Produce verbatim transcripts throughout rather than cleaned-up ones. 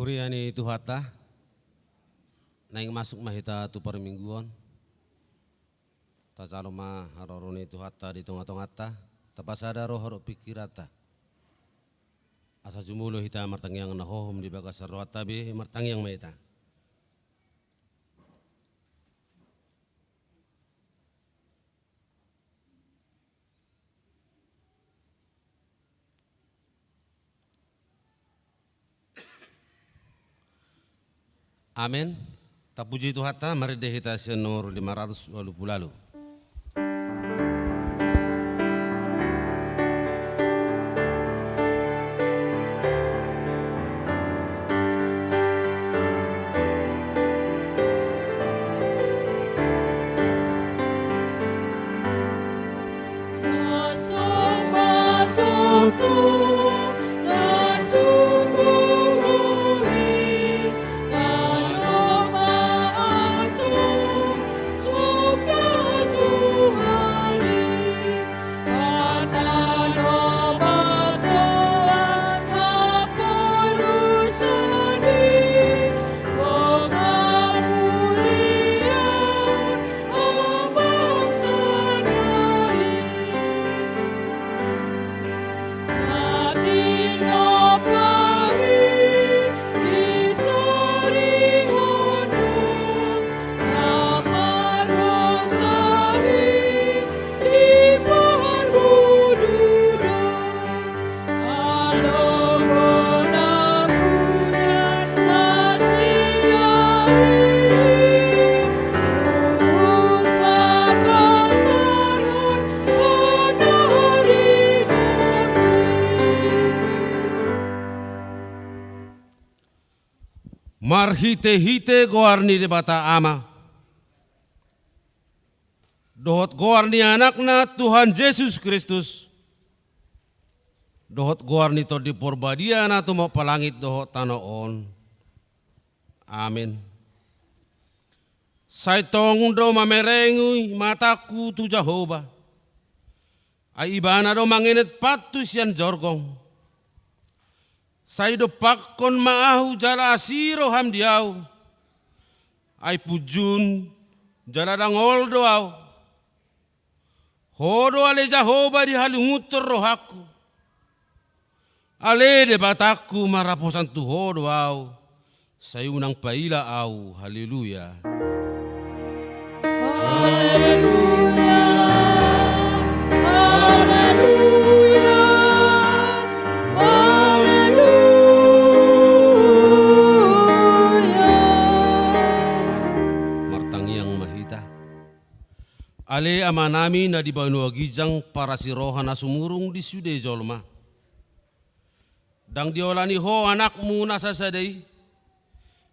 Huria ni Tuhanta, naeng masuk ma hita tu parmingguon. Tajalo ma haroro ni Tuhanta di tonga-tonganta, tapasada roha dohot pingkiranta. Asa jumolo hita martangiang na hohom di bagasan rohanta be, martangiang ma hita. Amen. Tapuji Tuhanta, marende hita sian nomor lima ratus ualu pulu ualu. Marhite-hite goar ni Debata Ama, dohot goar ni Anakna Tuhan Jesus Kristus, dohot goar ni Tondi Porbadia na tumompa langit dohot tano on. Amen. Sai tong do mamereng matangku tu Jahowa, ai Ibana do mangenet pathu sian jorgong. Sai dompakkon ma ahu jala asi roham di ahu, ai punjun jala dangol do ahu. Ho do ale Jahowa dihalungunhon rohangku. Ale Debatangku, marhaposan tu Ho do ahu, sai unang paila ahu. Haleluya. Haleluya. Haleluya. Haleluya. Martangiang ma hita. Ale Amanami na di banua ginjang, parasi roha na sumurung di sude jolma. Ndang diolani Ho Anakmu na sasada i,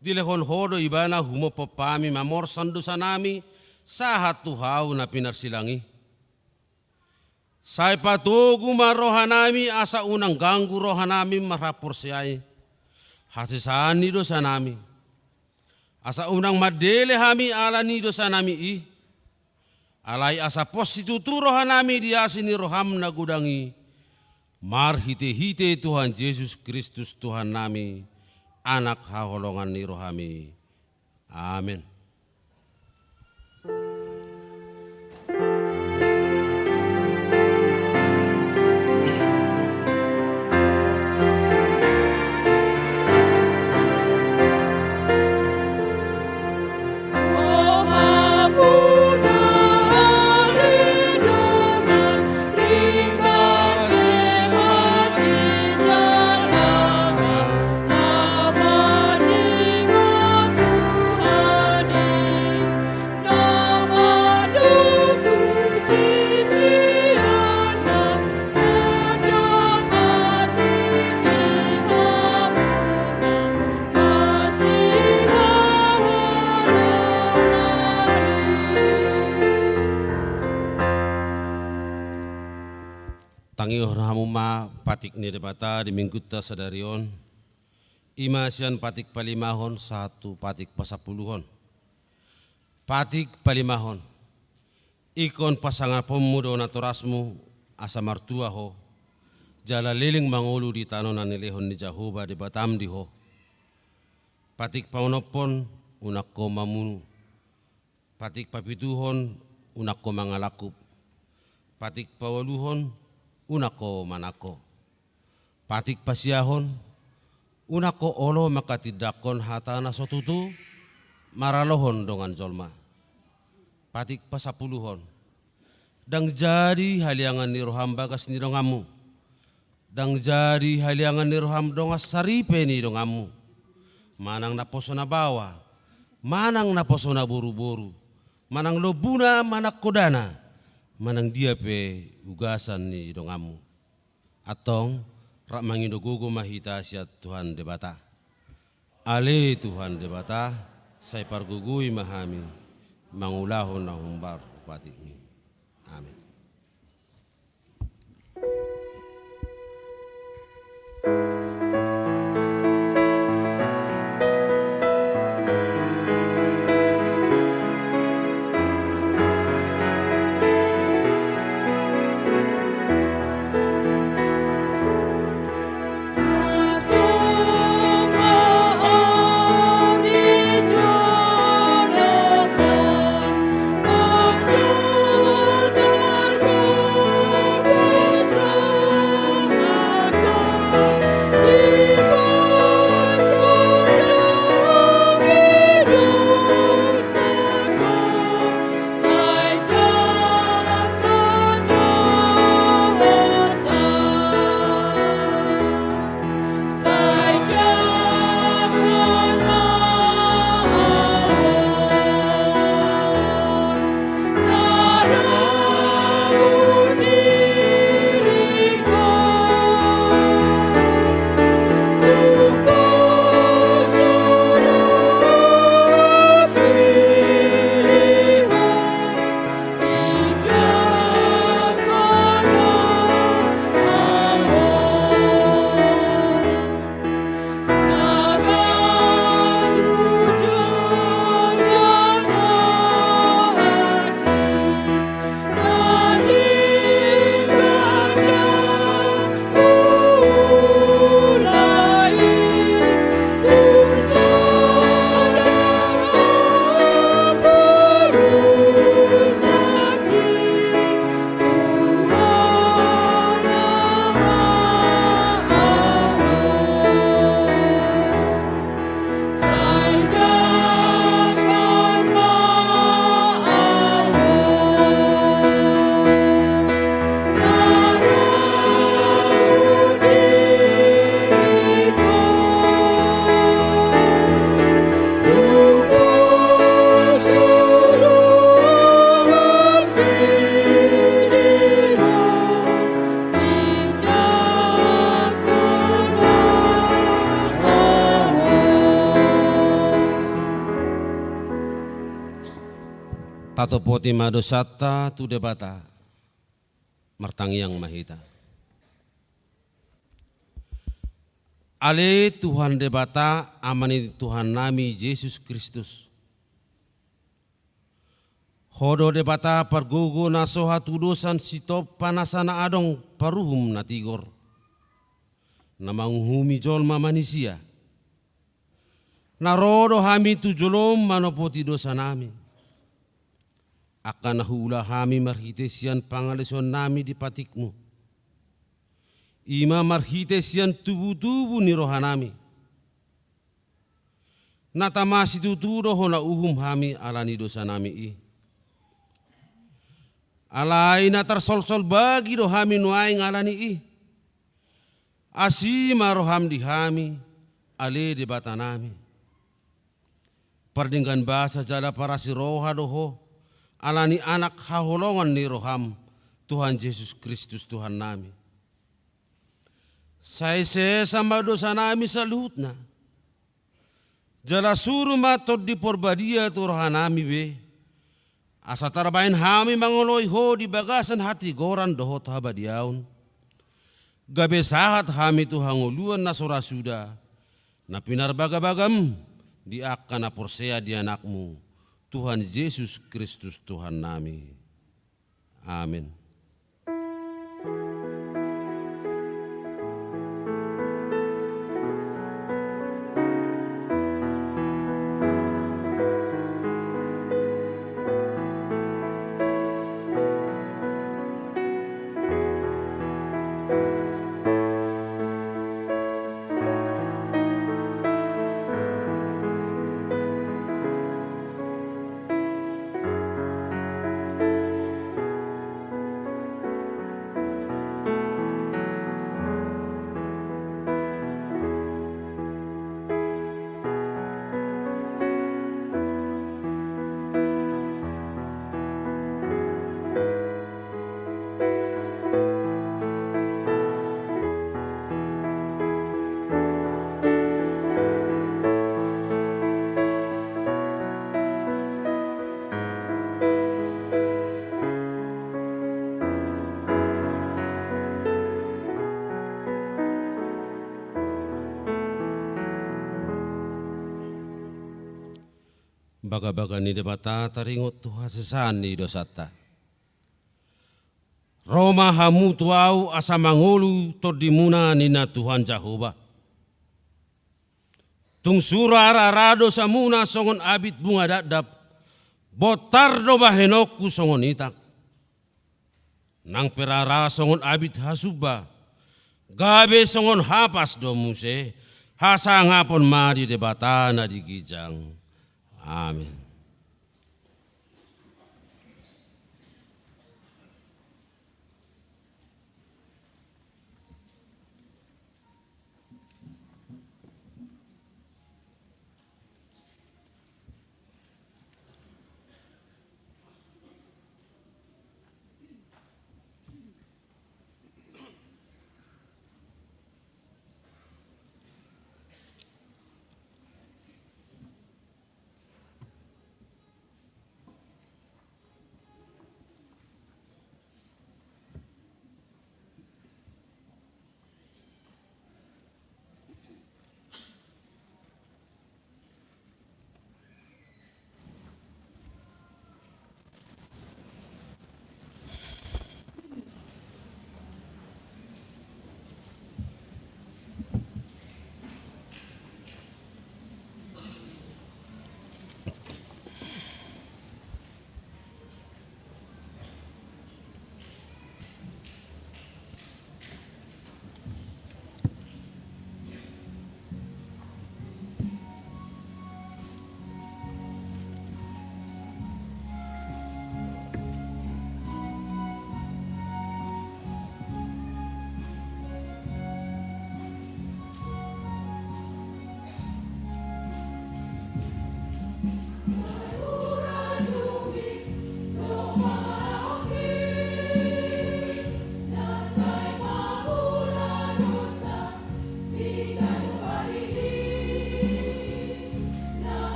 dilehon Ho do Ibana humophop hami mamorsan dosanami sahat tu hau na pinarsilang i. Sai patogu ma rohanami asa unang ganggu rohanami marhaporseai hasesaan ni dosanami. Asa unang mandele hami ala ni dosanami i, alai asa pos situtu rohanami di asi ni roham na godang i, marhite-hite Tuhan Jesus Kristus Tuhannami, Anak haholongan ni rohami. Amen. Tangihon hamu ma patik ni Debata di minggunta sadari on. I ma sian patik palimahon sahat tu patik pasampuluhon. Patik palimahon. Ingkon pasangaponmu do natorasmu asa martua ho, jala leleng mangolu di tano na nilehon ni Jahowa Debatam di ho. Patik paonomhon, unang ho mamunu. Patik papituhon, unang ho mangalangkup. Patik paualuhon, unang ho manangko. Patik pasiahon, unang ho olo manghatindanghon hata na so tutu maralohon dongan jolma. Patik pasampuluhon, ndang jadi haleangan ni roham bagas ni donganmu. Ndang jadi haleangan ni roham dongan saripe ni donganmu. Manang naposo na baoa, manang naposo na boruboru, manang lombuna, manang hodana, manang dia pe ugasan ni donganmu. Antong, rap mangido gogo ma hita sian Tuhan Debata. Ale Tuhan Debata, sai pargogoi ma hami mangulahon na hombar hu patikmi. Amen. Tatopoti ma dosanta tu Debata. Martangiang ma hita. Ale Tuhan Debata, Ama ni Tuhannami Jesus Kristus. Ho do Debata pargogo na so hatudosan sitompa nasa na adong paruhum na tigor, na manguhumi jolma manisia. Na ro do hami tu jolom manopoti dosanami, angka na huula hami marhite sian pangalesoonnami di patikmu, i ma marhite sian tubutubu ni rohanami. Na tama situtu do hona uhum hami ala ni dosanami i. Alai na tarsolsol bagi do hami nuaeng ala ni i. Asi ma roham di hami, ale Debatanami. Pardenggan basa jala parasi roha do ho, ala ni Anak haholongan ni roham, Tuhan Jesus Kristus Tuhannami. Sai sesa ma dosanami saluhutna. Jala suru ma Tondi Porbadia tu rohanami be, asa tarbahen hami mangoloi ho di bagasan hatigoran dohot habadiaon, gabe sahat hami tu hangoluan na so ra suda, na pinarbagabagam di angka na porsea di Anakmu, Tuhan Jesus Kristus Tuhannami. Amen. Bagabaga ni Debata taringot tu hasesaan ni dosanta. Ro ma hamu tu Ahu asa mangolu tondimuna, ninna Tuhan Jahowa. Tung sura arara dosamuna songon abit bunga dakdak, bontar do bahenonku songon itak. Nang pe rara songon abit hasumba, gabe songon hapas do muse, hasangapon ma di Debata na di ginjang. Amen.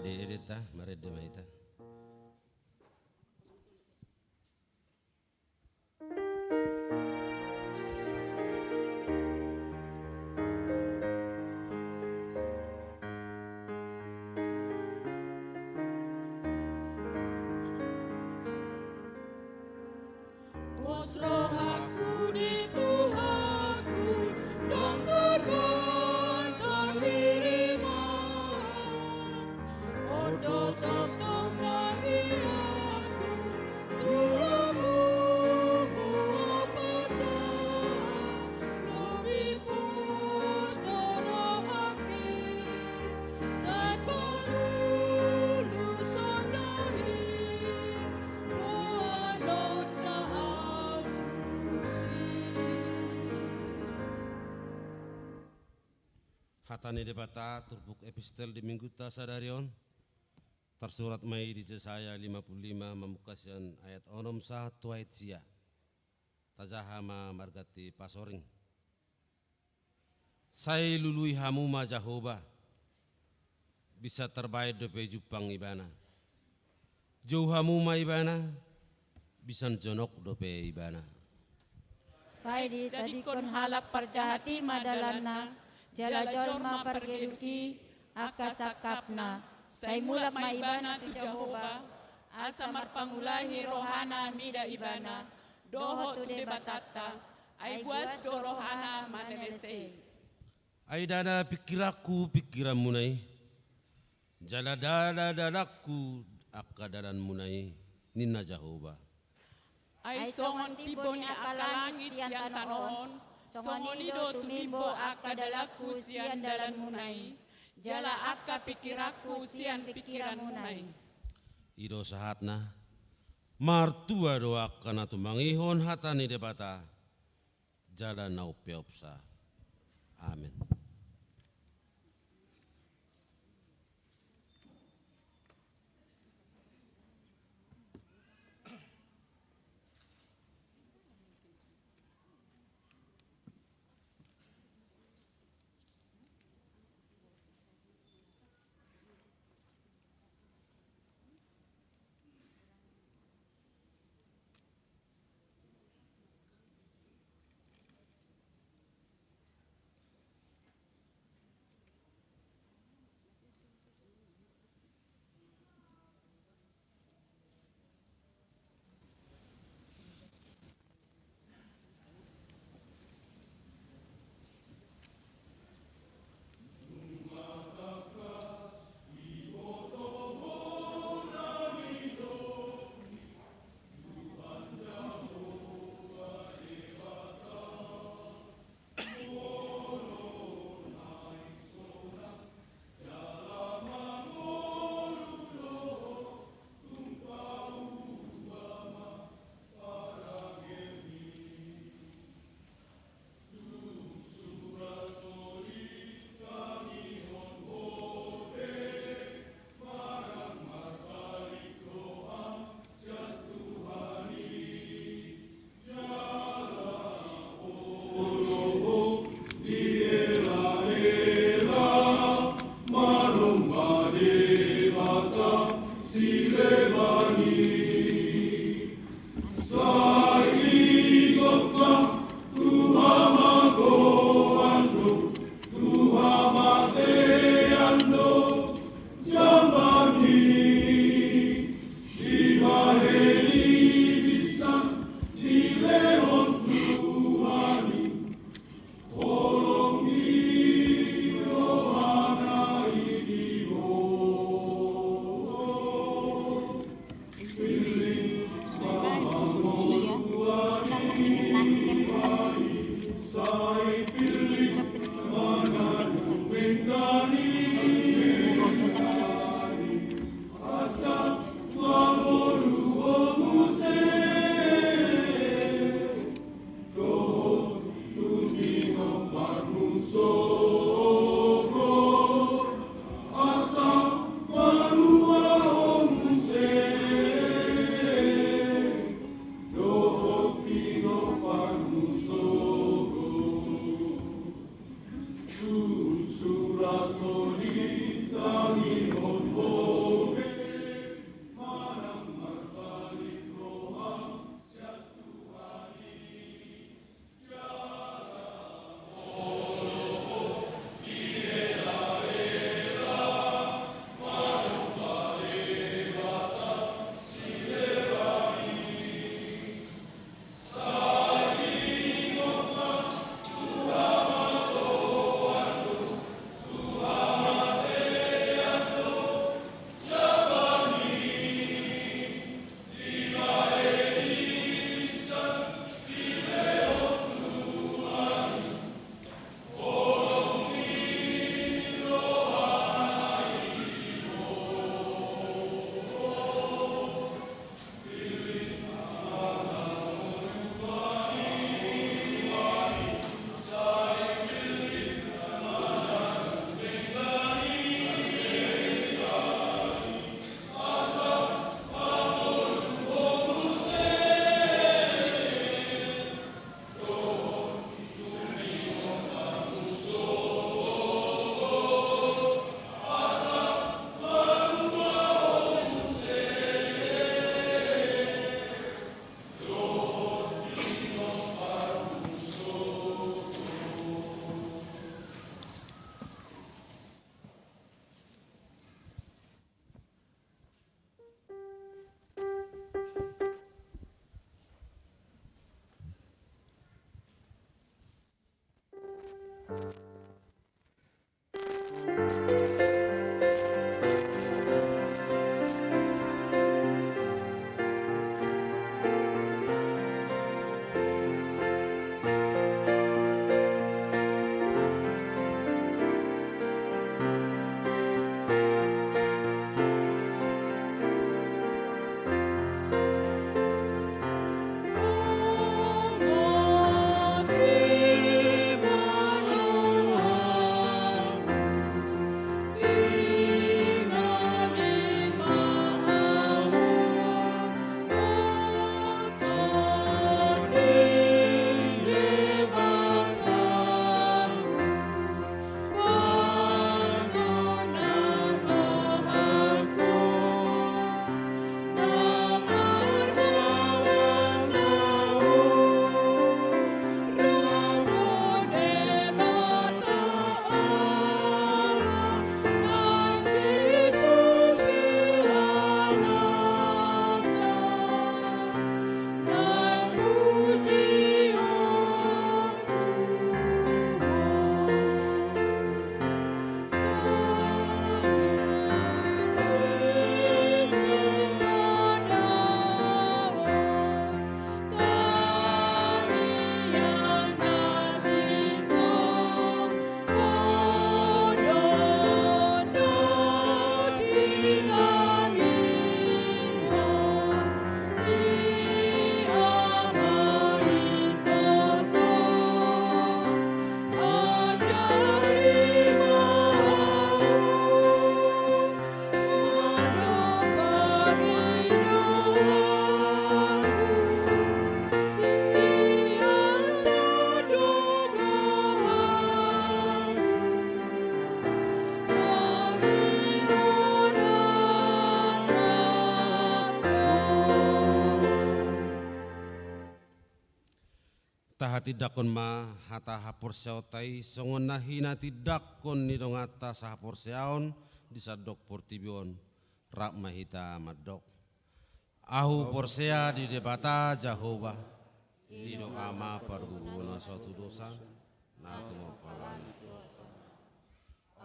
Ede, ede ta, marende ma hita. Pos rohangku di Tuhanku, dongkon banta hiriman. Ondo tongtong tangiangku, tu lomo muapata, lobi pos do rohangki, sai palulusonna i, boanonna au tusi. Hata ni Debata, turpuk epistel di minggunta sadari on, tarsurat ma i di Jesaya lima pulu lima, mamungka sian ayat onom sahat tu ayat sia. Tajaha ma marganti pasoring. Sai lului hamu ma Jahowa, binsan tarbaen dope jumpang Ibana. Jou hamu ma Ibana, binsan jonok dope Ibana. Sai ditadingkon halak parjahat i ma dalanna, jala jolma pargeduk i angka sangkapna. Sai mulak ma ibana tu Jahowa, asa marpangulahi rohana mida ibana, dohot tu Debatanta, ai buas do rohana mangalesei. Ai ndada pingkiranku pingkiranmuna i, jala ndada dalanku angka dalanmuna i, ninna Jahowa. Ai songon timbo ni angka langit sian tano on, songon i do tumimbo angka dalanku sian dalanmuna i, jala angka pingkiranku sian pingkiranmuna i. I do sahatna, martua do angka na tumangihon hata ni Debata, jala na umpeopsa. Amen. Tahatindangkon ma hata haporseaonta i songon na hinatindangkon ni donganta sahaporseaon di sandok portibi on. Rap ma hita mandok: Ahu porsea di Debata Jahowa, i do Ama pargogoi na so hatudosan, na tumompa bani dohot tano.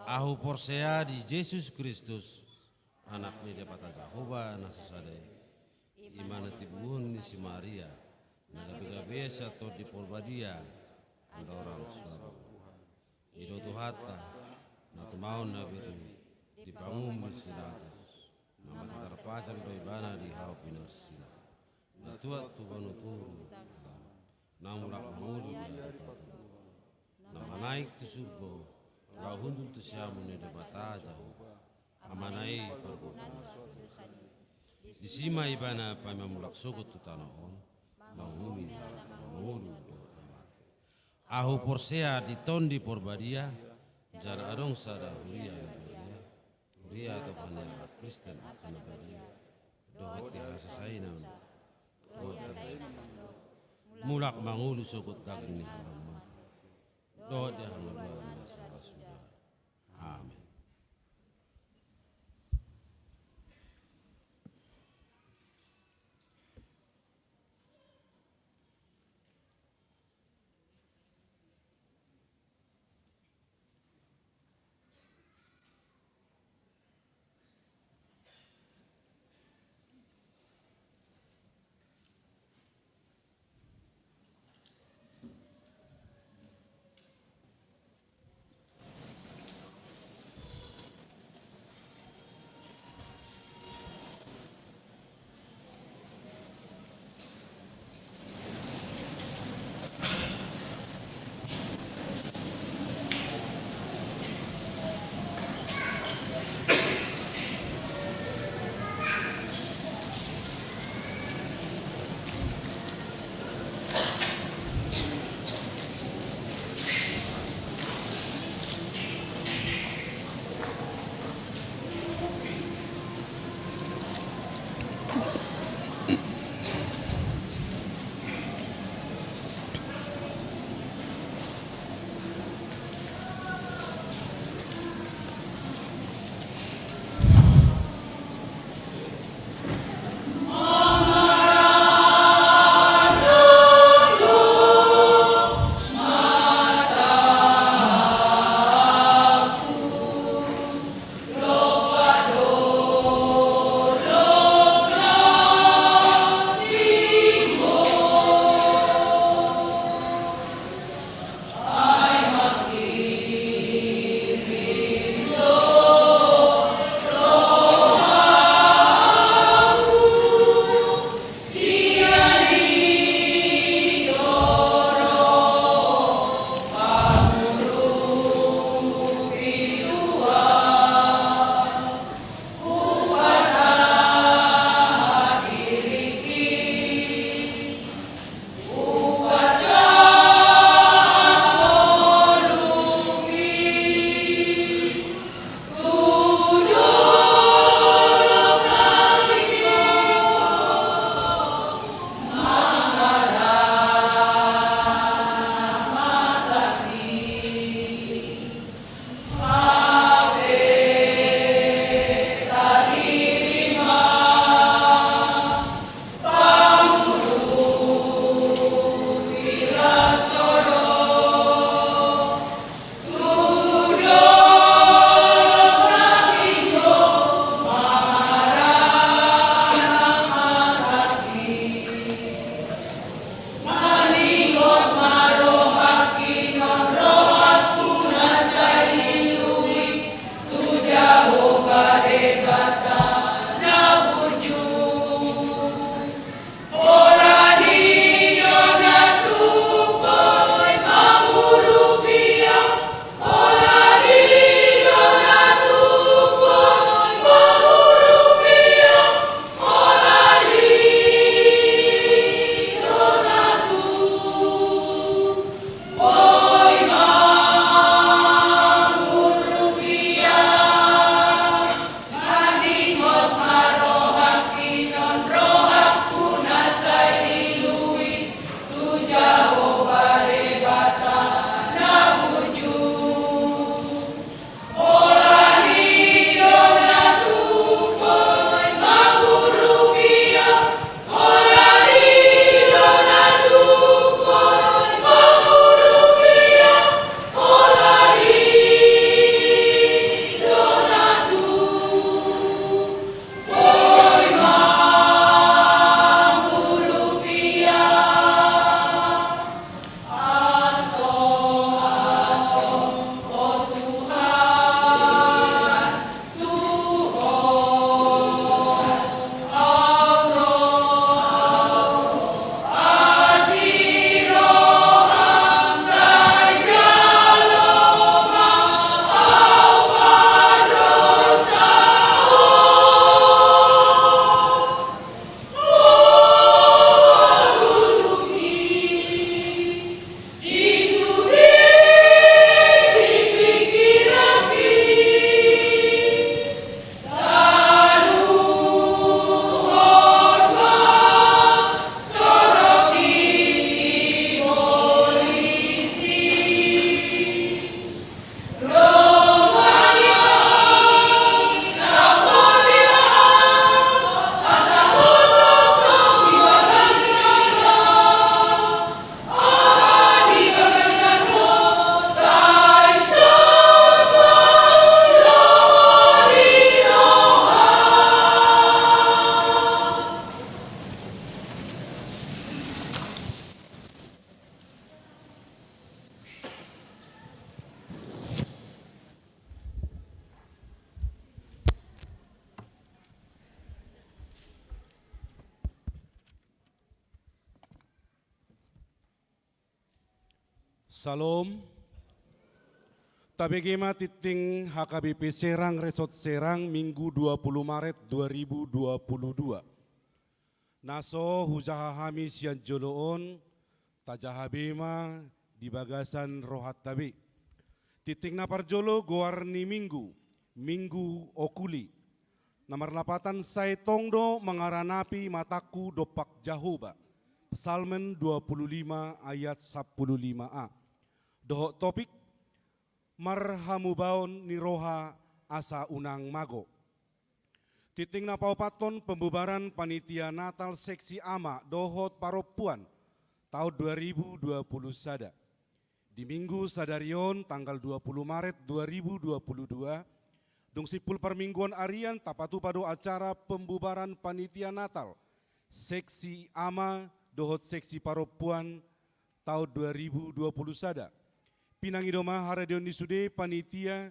Ahu porsea di Jesus Kristus, Anak ni Debata Jahowa na so sada i, i ma na tinodohon ni si Maria, na gabe-gabe sian Tondi Porbadia, andorang so adong Tuhan. I do Tuhanta, na tumaon na berni, dipanguhum ni si Pilatus, na mate tarpajal do ibana di hau pinarsina, na tuat tu banua toru, na mulak mangolu di ari patolu, na manaek tu surgo, laho hundul tu siamun ni Debata Jahowa, Amana i pargogoi na so hatudosan i. Disi ma ibana paima mulak sogot tu tano on, manguhumi halak na mangolu dohot na mate. Ahu porsea di Tondi Porbadia, jala adong sada huria na badia, huria atopan ni halak Kristen angka na badia, dohot di hasesaion, dohot di harajaon, mulak mangolu sogot daging ni halak mate, dohot di hangoluan na so ra suda. Amen. Salom. Tabege ma tingting H K B P Serang, Resort Serang, Minggu dua puluh Maret dua ribu dua puluh dua. Na so hujaha hami sian jolo on, tajaha be ma di bagasan rohanta be. Tingting na parjolo, goar ni Minggu, Minggu Okuli. Na marlapatan, Sai tong do mangaranapi matangku dompak Jahowa. Psalmen dua puluh lima ayat sampulu lima a. Dohot topik, marhamubaon ni roha asa unang mago. Tingting na paopathon, pembubaran panitia Natal seksi ama dohot parompuan taon dua ribu dua puluh sada. Di Minggu sadari on, tanggal dua puluh Maret dua ribu dua puluh dua, dung simpul parmingguon arian, tapatupa do acara pembubaran panitia Natal seksi ama dohot seksi parompuan taon dua ribu dua puluh sada. Pinangido ma haradeon ni sude panitia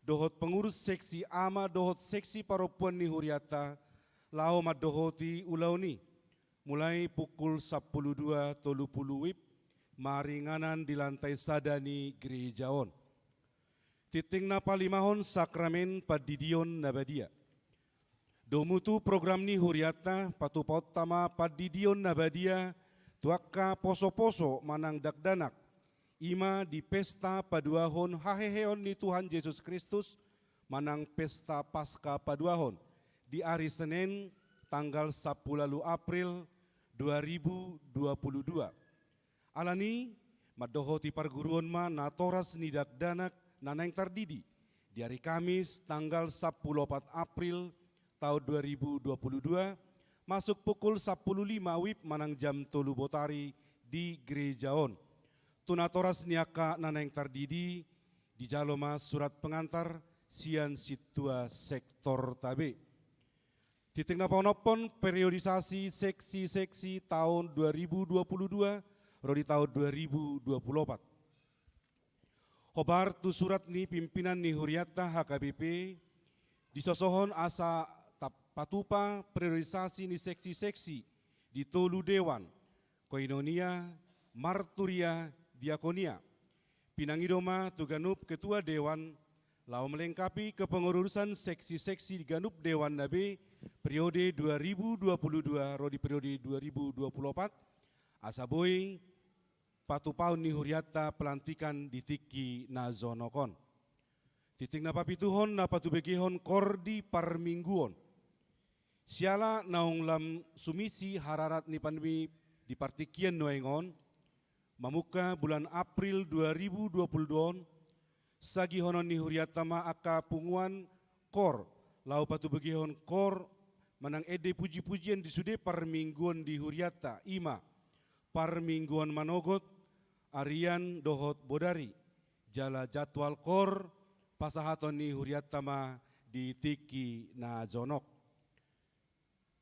dohot pengurus seksi ama dohot seksi parompuan ni hurianta laho mandohoti ulaon i, mulai pukul sampulu dua tolu pulu wib, maringanan di lantai sada ni gereja on. Tingting na palimahon, sakramen pandidion na badia. Domu tu program ni hurianta, patupaonta ma pandidion na badia tu angka posoposo manang dakdanak, i ma di pesta paduahon haheheon ni Tuhan Jesus Kristus manang pesta Paska paduahon, di ari Senen, tanggal sampulu ualu April dua ribu dua puluh dua. Alani, mandohoti parguruon ma natoras ni dakdanak na naeng tardidi di ari Kamis, tanggal sampulu opat April taon dua ribu dua puluh dua, masuk pukul sampulu lima wib manang jam tolu botari di gereja on. Tu natoras ni angka na naeng tardidi, dijalo ma surat pengantar sian sintua sektorta be. Tingting na paonomhon, periodisasi seksi-seksi taon dua ribu dua puluh dua ro di taon dua ribu dua puluh opat. Hombar tu surat ni pimpinan ni hurianta H K B P, disosohon asa tapatupa periodisasi ni seksi-seksi di tolu dewan, koinonia, marturia, diakonia. Pinangido ma tu ganup ketua dewan laho melengkapi kepengurusan seksi-seksi di ganup dewanna be, periode dua ribu dua puluh dua ro di periode dua ribu dua puluh opat, asa boi patupaon ni hurianta pelantikan di tingki na jonok on. Tingting na papituhon, na patubegehon koor di parmingguon. Siala naung lam sumisi hararat ni pandemi di partingkian nuaeng on, mamungka bulan April dua ribu dua puluh dua on, sagihonon ni hurianta ma angka punguan koor laho patubegehon koor manang ende puji-pujian di sude parmingguon di hurianta, i ma parmingguon manogot, arian dohot bodari, jala jadwal koor pasahaton ni hurianta ma di tingki na jonok.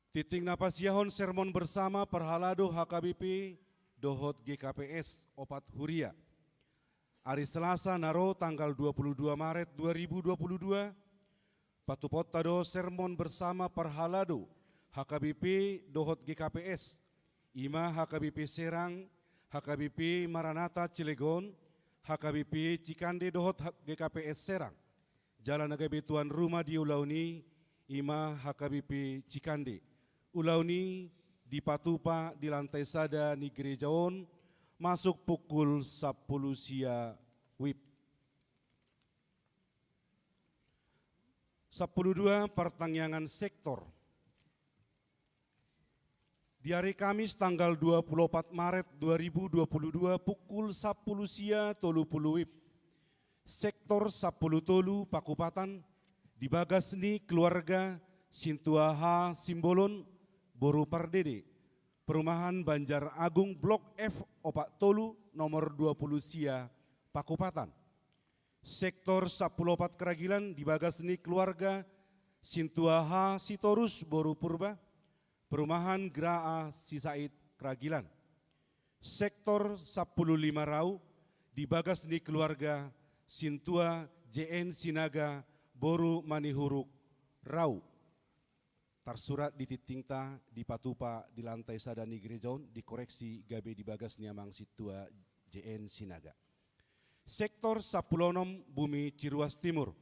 Tingting na pasiahon sermon bersama parhalado H K B P dohot G K P S opat huria. Ari Selasa na ro, tanggal dua puluh dua Maret dua ribu dua puluh dua, patupaonta do sermon bersama parhalado H K B P dohot G K P S, i ma H K B P Serang, H K B P Maranatha Cilegon, H K B P Cikande dohot H-, G K P S Serang. Jala na gabe tuan rumah di ulaon i, i ma H K B P Cikande. Ulaon i dipatupa di lantai sada ni gereja on, masuk pukul sampulu sia wib. Sampulu dua, partangiangan sektor. Di ari Kamis tanggal dua puluh opat Maret dua ribu dua puluh dua pukul sampulu sia tolu pulu wib, sektor sampulu tolu Pakupatan, di bagas ni keluarga Sintua H Simbolon, boru Pardede, perumahan Banjar Agung, blok F opat tolu, nomor dua pulu sia, Pakupatan. Sektor sampulu opat Kragilan, di bagas ni keluarga Sintua H Sitorus, boru Purba, perumahan Gra A Sisaid, Kragilan. Sektor sampulu lima Rau, di bagas ni keluarga Sintua J N Sinaga, boru Manihuruk, Rau. Tarsurat di tingtingta, dipatupa di lantai sada ni gereja on, dikoreksi gabe di bagas ni amang Sintua J N Sinaga. Sektor sampulu onom, Bumi Ciruas Timur.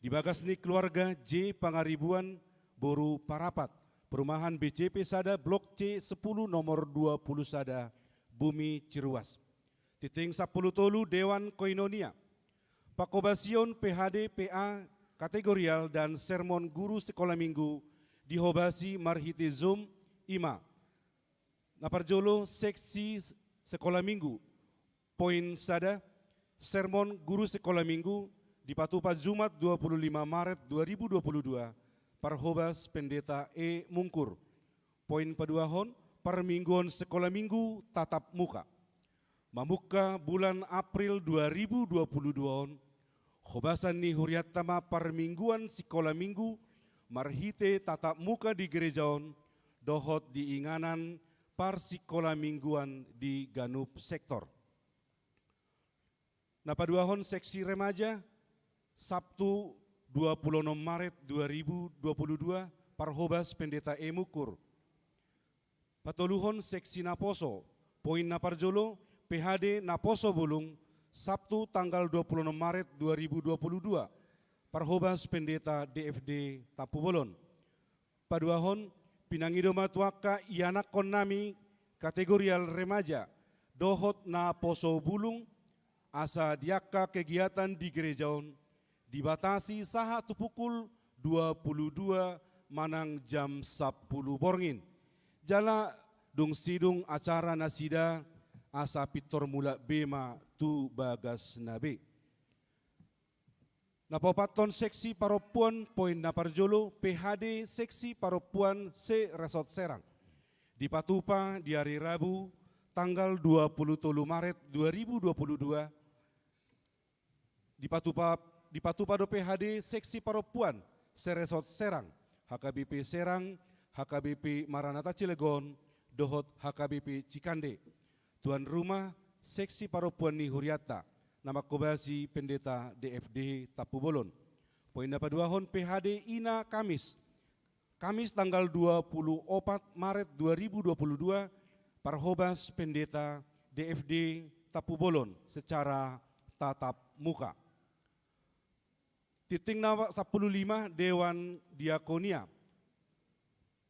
Di bagas ni keluarga J Pangaribuan, boru Parapat, perumahan B C P sada, blok C sepuluh, nomor dua puluh sada, Bumi Ciruas. Tingting sampulu tolu, Dewan Koinonia. Panghobasion P H D, P A, kategorial dan sermon guru sekolah minggu dihobasi marhite Zoom, i ma: Na parjolo, seksi sekolah minggu. Poin sada, sermon guru sekolah minggu dipatupa Jumat dua puluh lima Maret dua ribu dua puluh dua, parhobas Pendeta E Mungkur. Poin paduahon, parmingguon sekolah minggu tatap muka. Mamungka bulan April dua ribu dua puluh dua on, hobasan ni hurianta ma parmingguan sikola minggu marhite tatap muka di gereja on dohot di inganan parsikola mingguan di ganup sektor. Na paduahon, seksi remaja, Sabtu dua puluh onom Maret dua ribu dua puluh dua, parhobas Pendeta E Mungkur. Patoluhon, seksi naposo. Poin na parjolo, P H D naposo bulung, Sabtu tanggal dua puluh onom Maret dua ribu dua puluh dua, parhobas Pendeta D F D Tampubolon. Paduahon, pinangido ma tu angka ianakkonnami kategorial remaja dohot naposo bulung, asa di angka kegiatan di gereja on dibatasi sahat tu pukul dua puluh dua manang jam sampulu borngin. Jala dung sidung acara nasida, asa pintor mulak be ma tu bagasna be. Na paopathon, seksi parompuan, poin na parjolo, P H D seksi parompuan se-Resort Serang. Dipatupa di ari Rabu tanggal dua puluh tolu Maret dua ribu dua puluh dua, dipatupa, dipatupa do P H D seksi parompuan se-Resort Serang, H K B P Serang, H K B P Maranatha Cilegon, dohot H K B P Cikande. Tuan rumah, seksi parompuan ni hurianta, na manghobasi Pendeta D F D Tampubolon. Poin na paduahon, P H D ina Kamis. Kamis tanggal dua puluh opat Maret dua ribu dua puluh dua, parhobas Pendeta D F D Tampubolon secara tatap muka. Tingting na sampulu lima, Dewan Diakonia.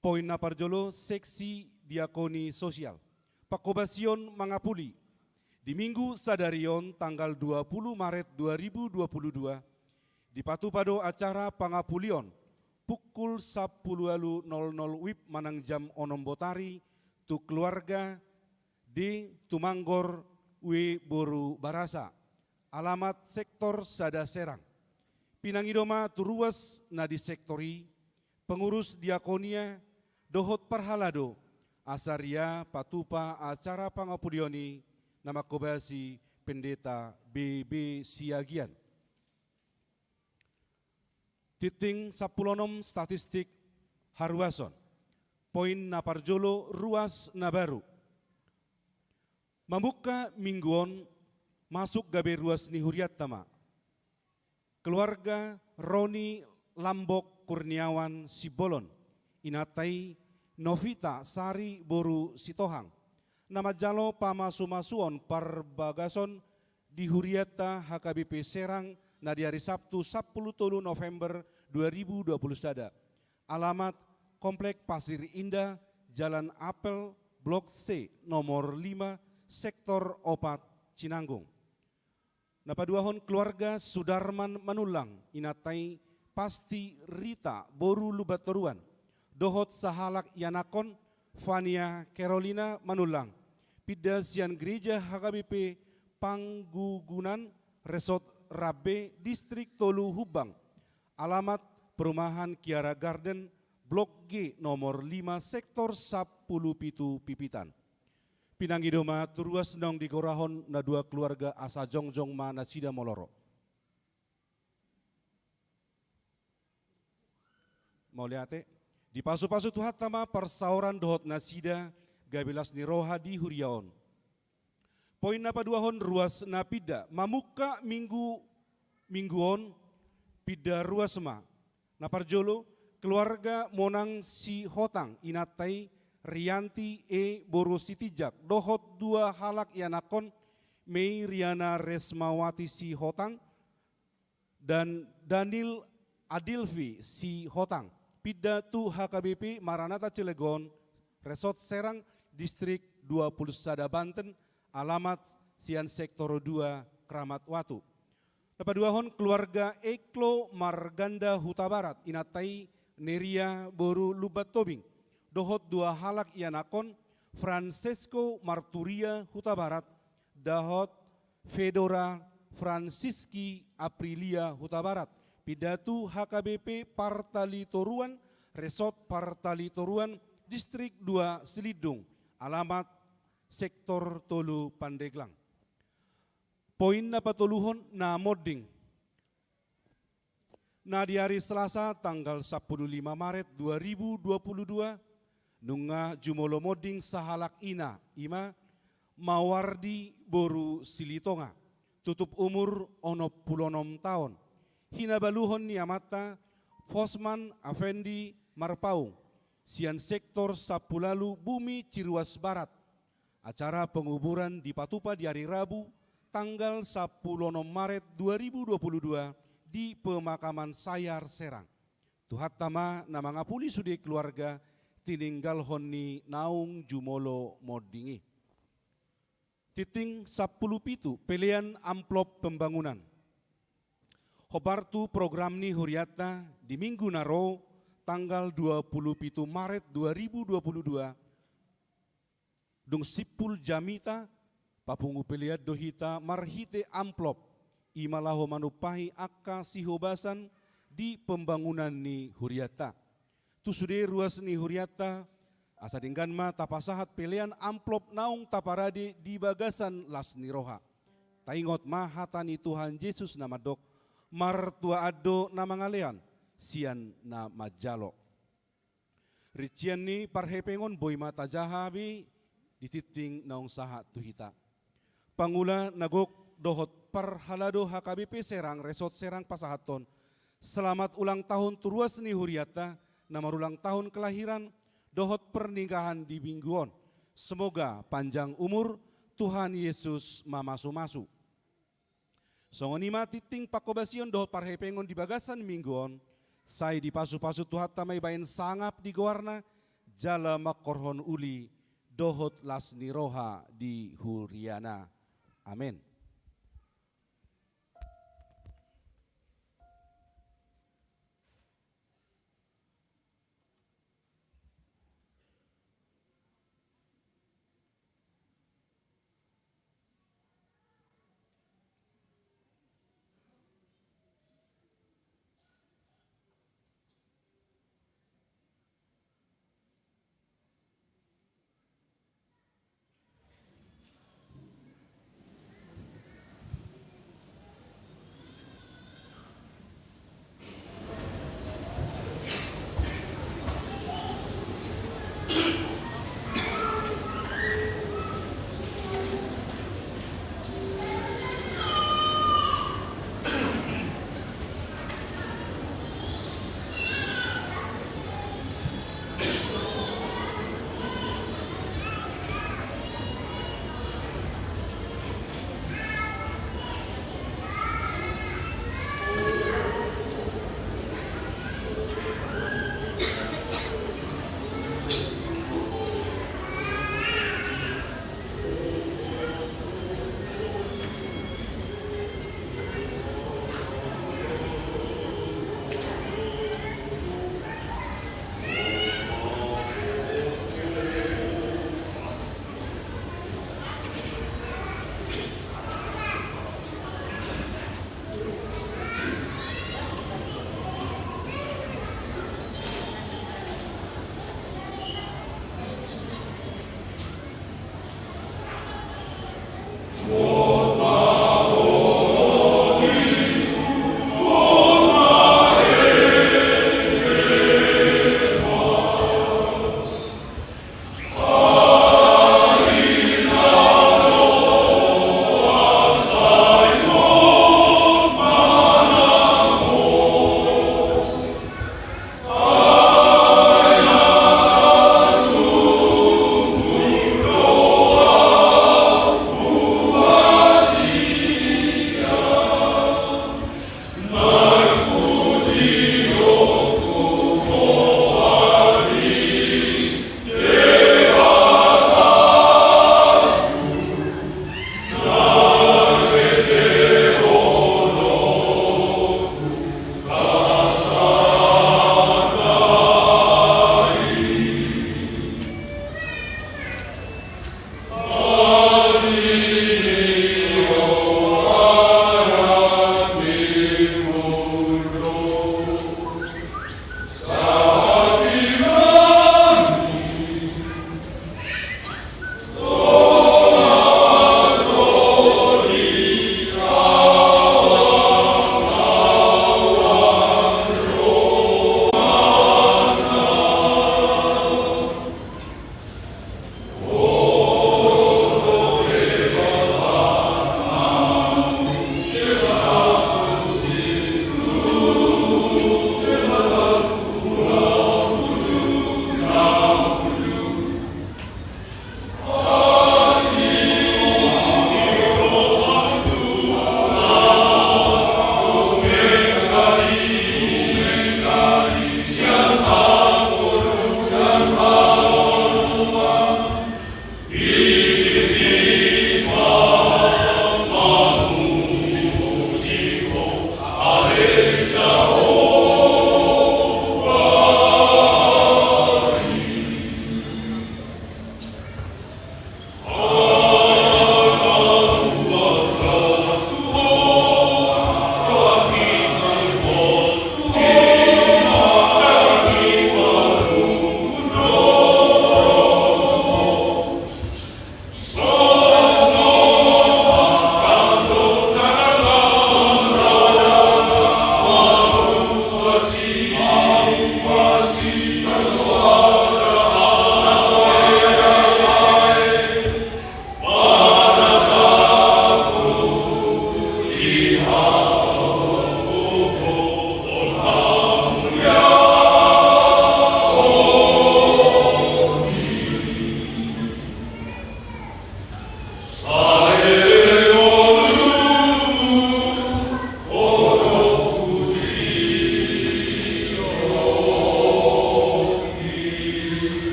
Poin na parjolo, seksi diakoni sosial. Panghobasion mangapuli. Di minggu sadari on, tanggal dua puluh Maret dua ribu dua puluh dua, dipatupa do acara pangapulion pukul sampulu ualu nol nol wib manang jam onom botari tu keluarga D Tumanggor W boru Barasa, alamat sektor sada Serang. Pinangido ma tu ruas na di sektor i, pengurus diakonia dohot parhalado, asa ria patupa acara pangapulion i na manghobasi Pendeta B B Siagian. Tingting sampulu onom, statistik haruason. Poin na parjolo, ruas na baru. Mamungka minggu on, masuk gabe ruas ni hurianta ma. Keluarga Roni Lambok Kurniawan Simbolon, inanta i Novita Sari boru Sitohang, na manjalo pamasumasuon parbagason di hurianta H K B P Serang na di ari Sabtu sampulu tolu November dua ribu dua puluh sada. Alamat Komplek Pasir Indah, Jalan Apel, Blok C, nomor lima, Sektor opat, Cinanggung. Na paduahon, keluarga Sudarman Manullang, inanta i Pasti Rita boru Lumbantoruan, dohot sahalak ianakhon Fania Carolina Manullang, pinda sian gereja H K B P Panggugunan, Resort Rambe, Distrik tolu Humbang. Alamat perumahan Kiara Garden, Blok G, nomor lima, Sektor sampulu pitu Pipitan. Pinangido ma tu ruas naung digorahon na dua keluarga, asa jongjong ma nasida molo ro. Mauliate. Dipasupasu Tuhanta ma parsaoran dohot nasida gabe las ni roha di huria on. Poin na paduahon, ruas na pinda. Mamungka minggu, minggu on pinda ruas ma. Na parjolo, keluarga Monang Sihotang, inanta i Rianti E boru Sitinjak, dohot dua halak ianakhon, Mei Riana Resmawati Sihotang, dan Daniel Adilvi Sihotang, pinda tu H K B P Maranatha Cilegon, Resort Serang, Distrik dua puluh sada Banten, alamat sian Sektor dua, Kramat Watu. Na paduahon, keluarga Eklo Marganda Hutabarat, inanta i Neria boru Lumban Tobing, dohot dua halak ianakhon, Francesco Marturia Hutabarat dohot Fedora Francisci Aprilia Hutabarat, pinda tu H K B P Partalitoruan, Resort Partalitoruan, Distrik dua Silindung, alamat Sektor tolu Pandeglang. Poin na patoluhon, na monding. Na di ari Selasa tanggal sampulu lima Maret dua ribu dua puluh dua, nunga jumolo monding sahalak ina, i ma Mawardi boru Silitonga, tutup umur onom pulu onom taon, hinabaluhon ni amanta Fosman Afendi Marpaung, sian Sektor Sampulu Ualu Bumi Ciruas Barat. Acara penguburan dipatupa di ari Rabu, tanggal sampulu onom Maret dua ribu dua puluh dua, di pemakaman Sayar, Serang. Tuhanta ma na mangapuli sude keluarga tininggalhon ni naung jumolo monding i. Tingting sampulu pitu, pelean amplop pembangunan. Hombar tu program ni hurianta di minggu na ro, tanggal dua pulu pitu Maret dua ribu dua puluh dua, dung simpul jamita, papungu pelean do hita marhite amplop, i ma laho manumpahi angka sihobasan di pembangunan ni hurianta. Tu sude ruas ni hurianta, asa denggan ma tapasahat pelean amplop naung taparade di bagasan las ni roha. Taingot ma hata ni Tuhan Jesus na mandok, martuaan do na mangalean sian na manjalo. Rincian ni parhepengon boi ma tajaha be di tingting naung sahat tu hita. Pangula na gok dohot parhalado H K B P Serang, Resort Serang pasahathon selamat ulang tahun tu ruas ni hurianta na marulang tahun kelahiran dohot pernikahan di minggu on. Semoga panjang umur, Tuhan Yesus mamasu-masu. Songon i ma tingting panghobasion dohot parhepengon di bagasan minggu on, sai dipasupasu Tuhanta ma i baen sangap di goarna, jala mangkorhon uli dohot las ni roha di huriana. Amen.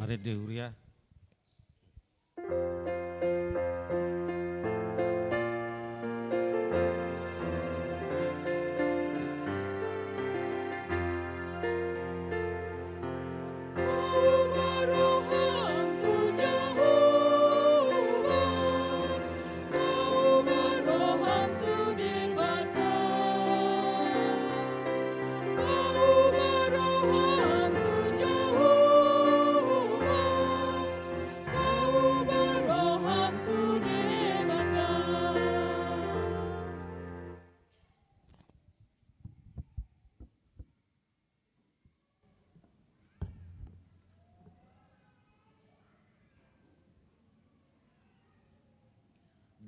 Marende huria.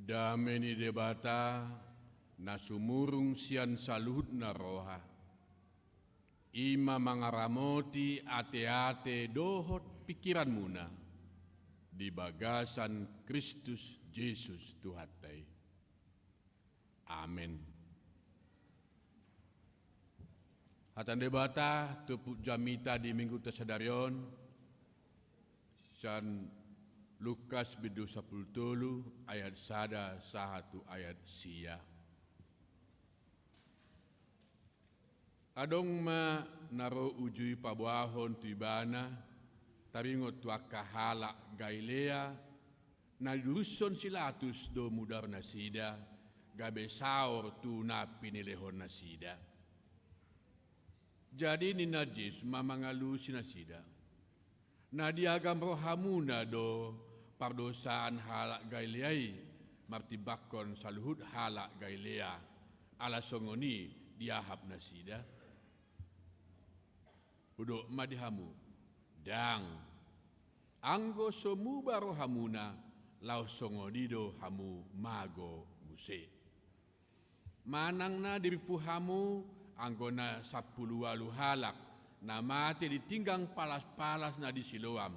Dame ni Debata, na sumurung sian saluhutna roha, i ma mangaramoti ateate dohot pingkiranmuna di bagasan Kristus Jesus Tuhanta i. Amen. Hata ni Debata, turpuk jamita di Minggu ta sadari on, sian Lukas bindu sampulu tolu ayat sada sahat tu ayat sia. Adong ma na ro uju i paboahon tu Ibana, taringot tu angka halak Galilea, na diurushon si Pilatus do mudar nasida, gabe saor tu na pinilehon nasida. Jadi ninna Jesus ma mangalusi nasida: Na diagam rohamuna do pardosaan halak Galilea i martimbangkon saluhut halak Galilea, ala songon i diahap nasida? Hudok ma di hamu: Ndang. Anggo so muba rohamuna, laos songon i do hamu mago muse. Manang na dirimpu hamu, anggo na sampulu ualu halak na mate di pinggan palas-palas na di Siloam,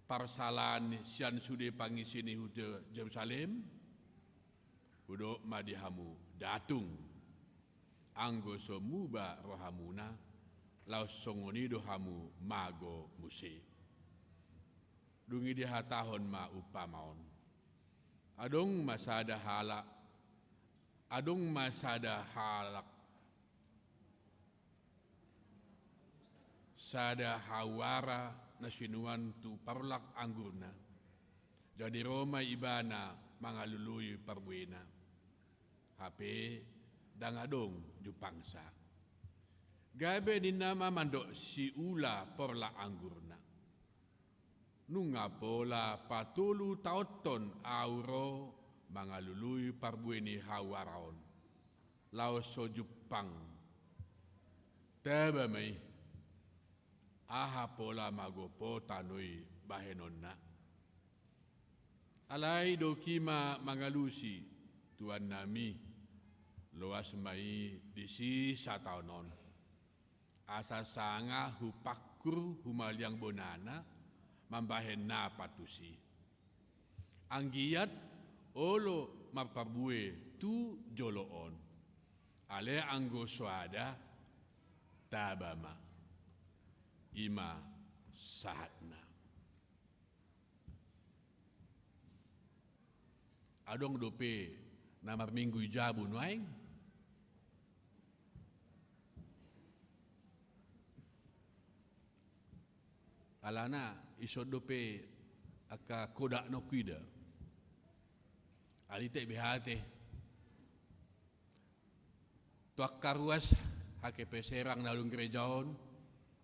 parsalaan sian sude pangisi ni huta Jerusalem? Hudok ma di hamu: Nda tung. Anggo so muba rohamuna, laos songon i do hamu mago muse. Dung i dihatahon ma umpama on: Adong ma sada halak, adong ma sada halak, sada hauara na sinuan tu parlak anggurna. Jadi ro ma ibana mangalului parbuena. Hape ndang adong jumpangsa. Gabe ninna ma mandok siula parlak anggurna: Nunga pola patolu taonhon ahu ro mangalului parbue ni hauara on, laos so jumpang. Taba ma i, aha pola mago po tano i bahenonna? Alai dok i ma mangalusi: Tuannami, loas ma i disi sataon on. Asa sanga hupangkur humaliang bonana mambahen na pantusi. Anggiat olo marparbue tu jolo on. Alai anggo so ada, taba ma. I ma sahatna. Adong dope na marminggu i jabu nuaeng? Alana ison dope angka kodak na huida. Alai tek be hate. Tu angka ruas H K P Serang na adong gereja on,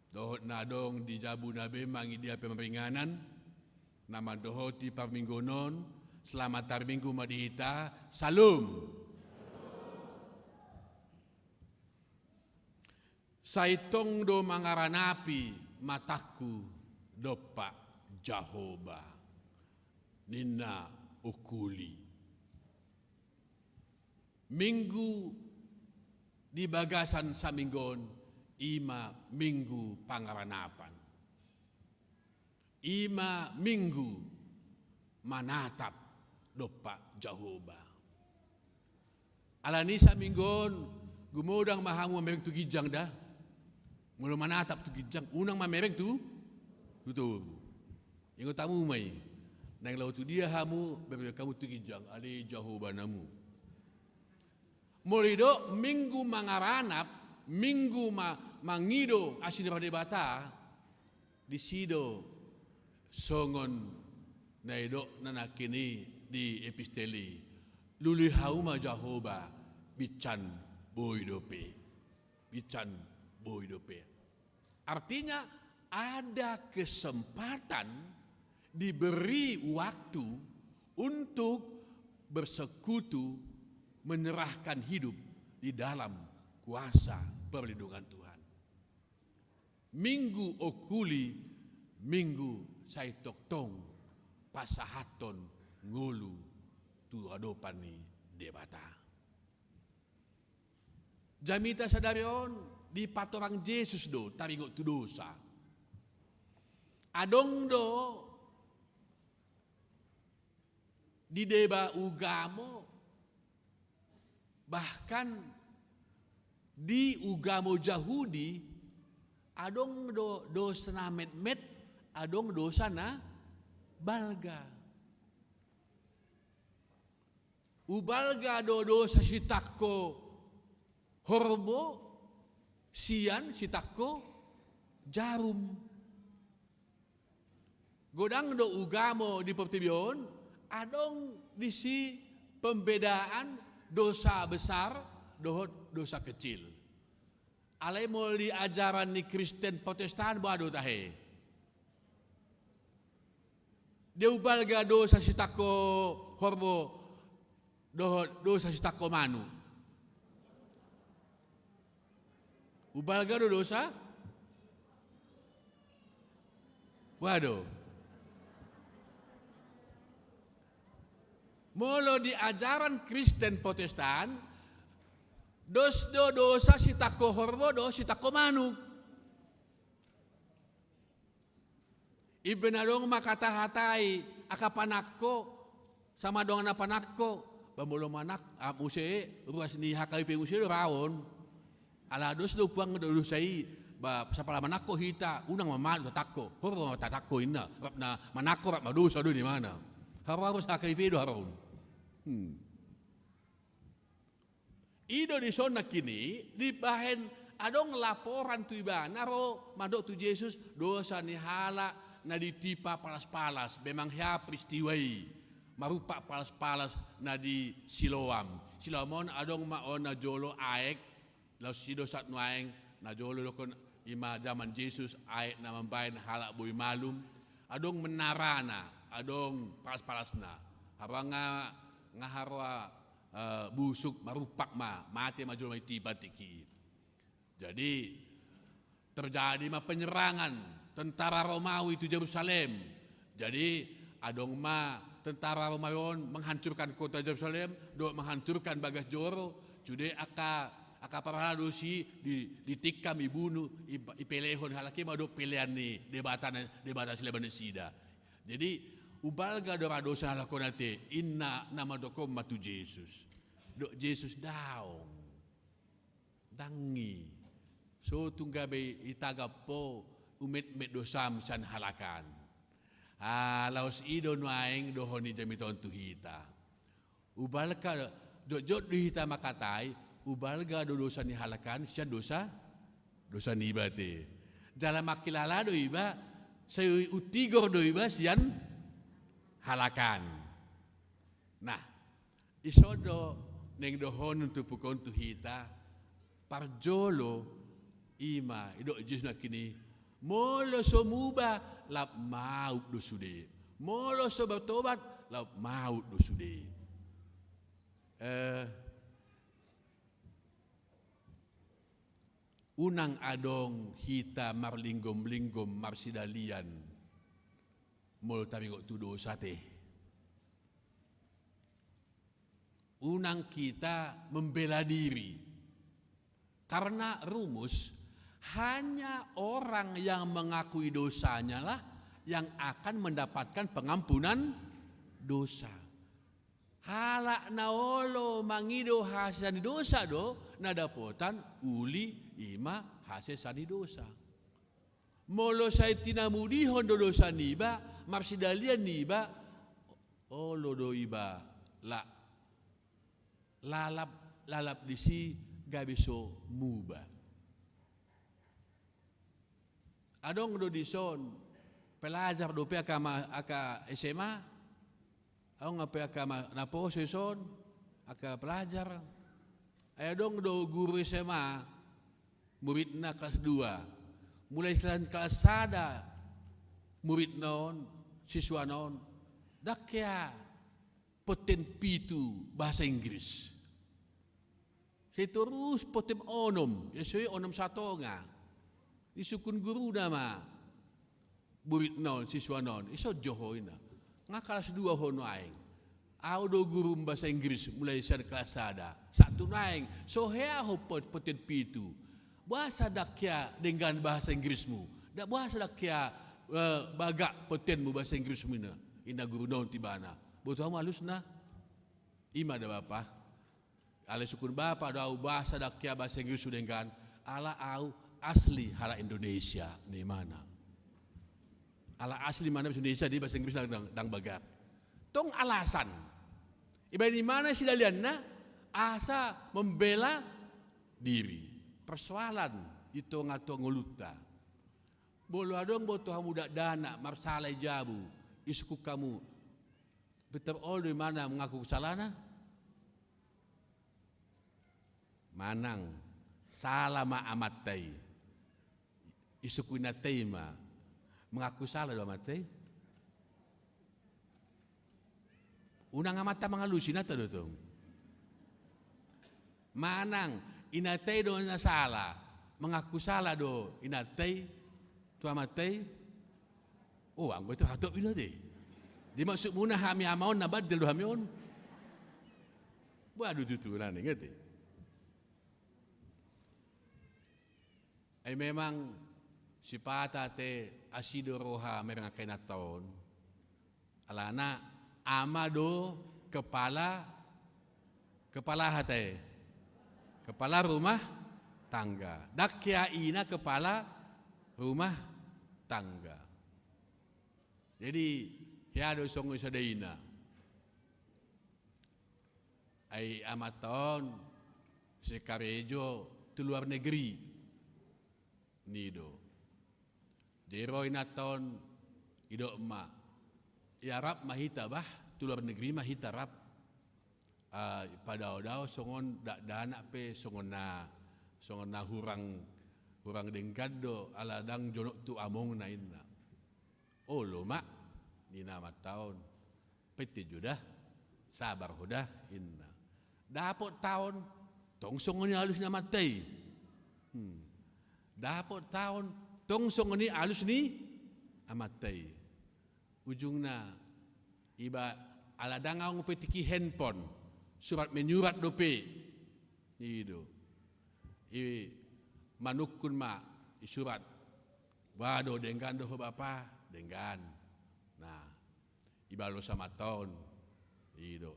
dohot na adong di jabuna be mangidia pemaringanan, na mandohoti parmingguon on, selamat hari Minggu ma di hita, Shalom. Sai tong do mangaranapi matangku dompak Jahowa, ninna ungkuli. Minggu di bagasan saminggu on, i ma minggu pangaranapan. I ma minggu manatap dompak Jahowa. Alani saminggu on, gumodang ma hamu mamereng tu ginjang da. Molo manatap tu ginjang, unang mamereng tu, tu toru. Ingot hamu ma i. Naeng laho tu dia hamu, bereng hamu tu ginjang, ale Jahowa namu. Molo didok minggu mangaranap, minggu ma-, mangido asi ni roha Debata, disi do songon na nidokna nangkin i di epistel i: Lului hamu ma Jahowa, binsan boi dope. Binsan boi dope. Artinya, ada kesempatan, diberi waktu untuk bersekutu, menyerahkan hidup di dalam kuasa perlindungan Tuhan. Minggu ungkuli, minggu sai tongtong pasahathon ngolu tu adopan ni Debata. Jamita sadari on dipatorang Jesus do taringot tu dosa. Adong do di deba ugamo, bahkan di ugamo Jahudi, adong do dosa na metmet, adong dosa na balga. Hubalga do dosa sitangko horbo sian sitangko jarum. Godang do ugamo di portibi on, adong disi pembedaan dosa besar dohot dosa kecil. Alai molo di ajaran ni Kristen Protestan, boha do tahe? Dia hubalga dosa sitangko horbo dohot dosa sitangko manuk. Hubalga do dosa? Boha do? Molo di ajaran Kristen Protestan, dos do dosa sitangko horbo dohot sitangko manuk. Ibana adong ma hata-hatai angka panangko, sama dongan na panangko. Ba molo manang, ah, muse ruas ni H K B P muse do raon. Ala dos do puang do dosa i, ba sapala manangko hita, unang ma manuk tatangko. Horbo ma tatangko inna, rap na manangko rap ma dosa do inna ibana. Harus H K B P do haroun. Hmm. I do dison nangkin i, dibahen adong laporan tu ibana ro mandok tu Jesus, dosa ni halak na ditimpa palas-palas, memang hea peristiwa i, marumpak palas-palas na di Siloam. Siloam on adong ma on na jolo aek, laos i do sahat nuaeng na jolo dokkon i ma jaman Jesus aek na mambahen halak boi malum, adong menarana, adong palas-palasna. Haroa nga, nga haroa eh, busuk, marumpak ma, mate ma jolma i tiba tingki i. Jadi, terjadi ma penyerangan tentara Romawi tu Jerusalem. Jadi, adong ma tentara Romawi on menghancurkan kota Jerusalem, dohot menghancurkan bagas joro, sude angka, angka parhalado si di, ditikam, ibunu, i, ipelehon, halak i ma dohot pelean ni debata, debata sileban nasida. Jadi, hubalga do ra dosa na lakonan i, inna na mandok on ma tu Jesus. Dok Jesus, daong. Ndang i. So tung gabe itagap ho umetmet dosam sian halak an. Ah, laos i do nuaeng dohot ni jamita on tu hita. Hubalga, jotjot do hita mangkatai, hubalga do dosa ni halak an sian dosa, dosa niba ate. Jala mangkilala do iba, sai untigor do iba sian halak an. Nah, ison do naeng dohonon turpuk on tu hita, parjolo i ma, didok Jesus nangkin i, molo so muba, laop maut do sude. Molo so bertobat, laop maut do sude. Eh, unang adong hita marlinggom-linggom marsidalian molo taringot tu dosa ate. Unang kita membela diri. Karena rumus, hanya orang yang mengakui dosanya lah yang akan mendapatkan pengampunan dosa. Halak na olo mangido hasesaan ni dosa do na dapotan uli, i ma hasesaan ni dosa. Molo sai tinamudihon do dosa niba, marsidalian niba, olo do iba la, lalap, lalap disi gabe so muba. Adong do dison pelajar dope angka ma-, angka S M A, adong dope angka ma-, naposo dison, angka pelajar. Ai adong do guru S M A, muridna kelas dua. Mulai sian kelas sada muridna on, siswana on, ndang hea pontem pitu bahasa Inggris. Sai torus pontem onom, ya, so i onom satonga. Disungkun guruna ma muridna on, siswana on, ison jo ho inna. Nga kelas dua ho nuaeng. Au do gurum bahasa Inggris mulai sian kelas sada sahat tu naeng, so hea ho po-, poten pitu. Boasa ndang hea denggan bahasa Inggrismu? Nda boasa ndang hea, eh, bagak potenmu bahasa Inggrismu, ninna, ninna guruna on tu ibana. Boto hamu alusna? I ma da bapa. Alai sungkun bapa do au boasa ndang hea bahasa Inggrishu denggan, ala au asli halak Indonesia, ninna imana. Ala asli mana Indonesia di bahasa Inggris ndang, ndang, ndang bagak. Tong alasan. Ibaen imana sidalianna asa membela diri. Persoalan di tonga-tonga ngolunta. Molo adong boto hamu dakdanak marsala di jabu, isungkun hamu, pintor olo do imana mangaku salana? Manang sala ma amanta i. Isungkun inanta i ma. Mangaku sala do amanta i? Unang amanta mangalusi inanta do tong. Manang inanta i do na sala, mangaku sala do inanta i tu amanta i? Oh, anggo itu hatop inanta i. Jadi maksudmuna hami ama on na bandel do hami on? Boha do tutu na ninna i? Ai memang sipata ate asi do roha mamereng angka inanta on. Alana ama do kepala, kepala aha ate? Kepala rumah tangga. Ndang hea ina kepala rumah tangga. Jadi hea do songon i sada ina. Ai amanta on sikarejo tu luar negeri, ninna i do. Jadi ro inanta on, didok ma, ia rap ma hita bah, tu luar negeri ma hita rap. Ah, padao-dao songon dakdanak pe songon na, songon na hurang, hurang denggan do ala ndang jonok tu amongna, ninna. Olo ma, ninna amanta on. Paitte jo da, sabar ho da, ninna. Dapot taon, tong songon i alus ni amanta i. Hmm. Dapot taon, tong songon i alus ni amanta i. Ujungna, iba ala ndang adong pe tingki handphone, surat menyurat dope. I do. I manungkun ma, i surat. Boha do, denggan do ho bapa? Denggan. Nah, ibalos amanta on. I do.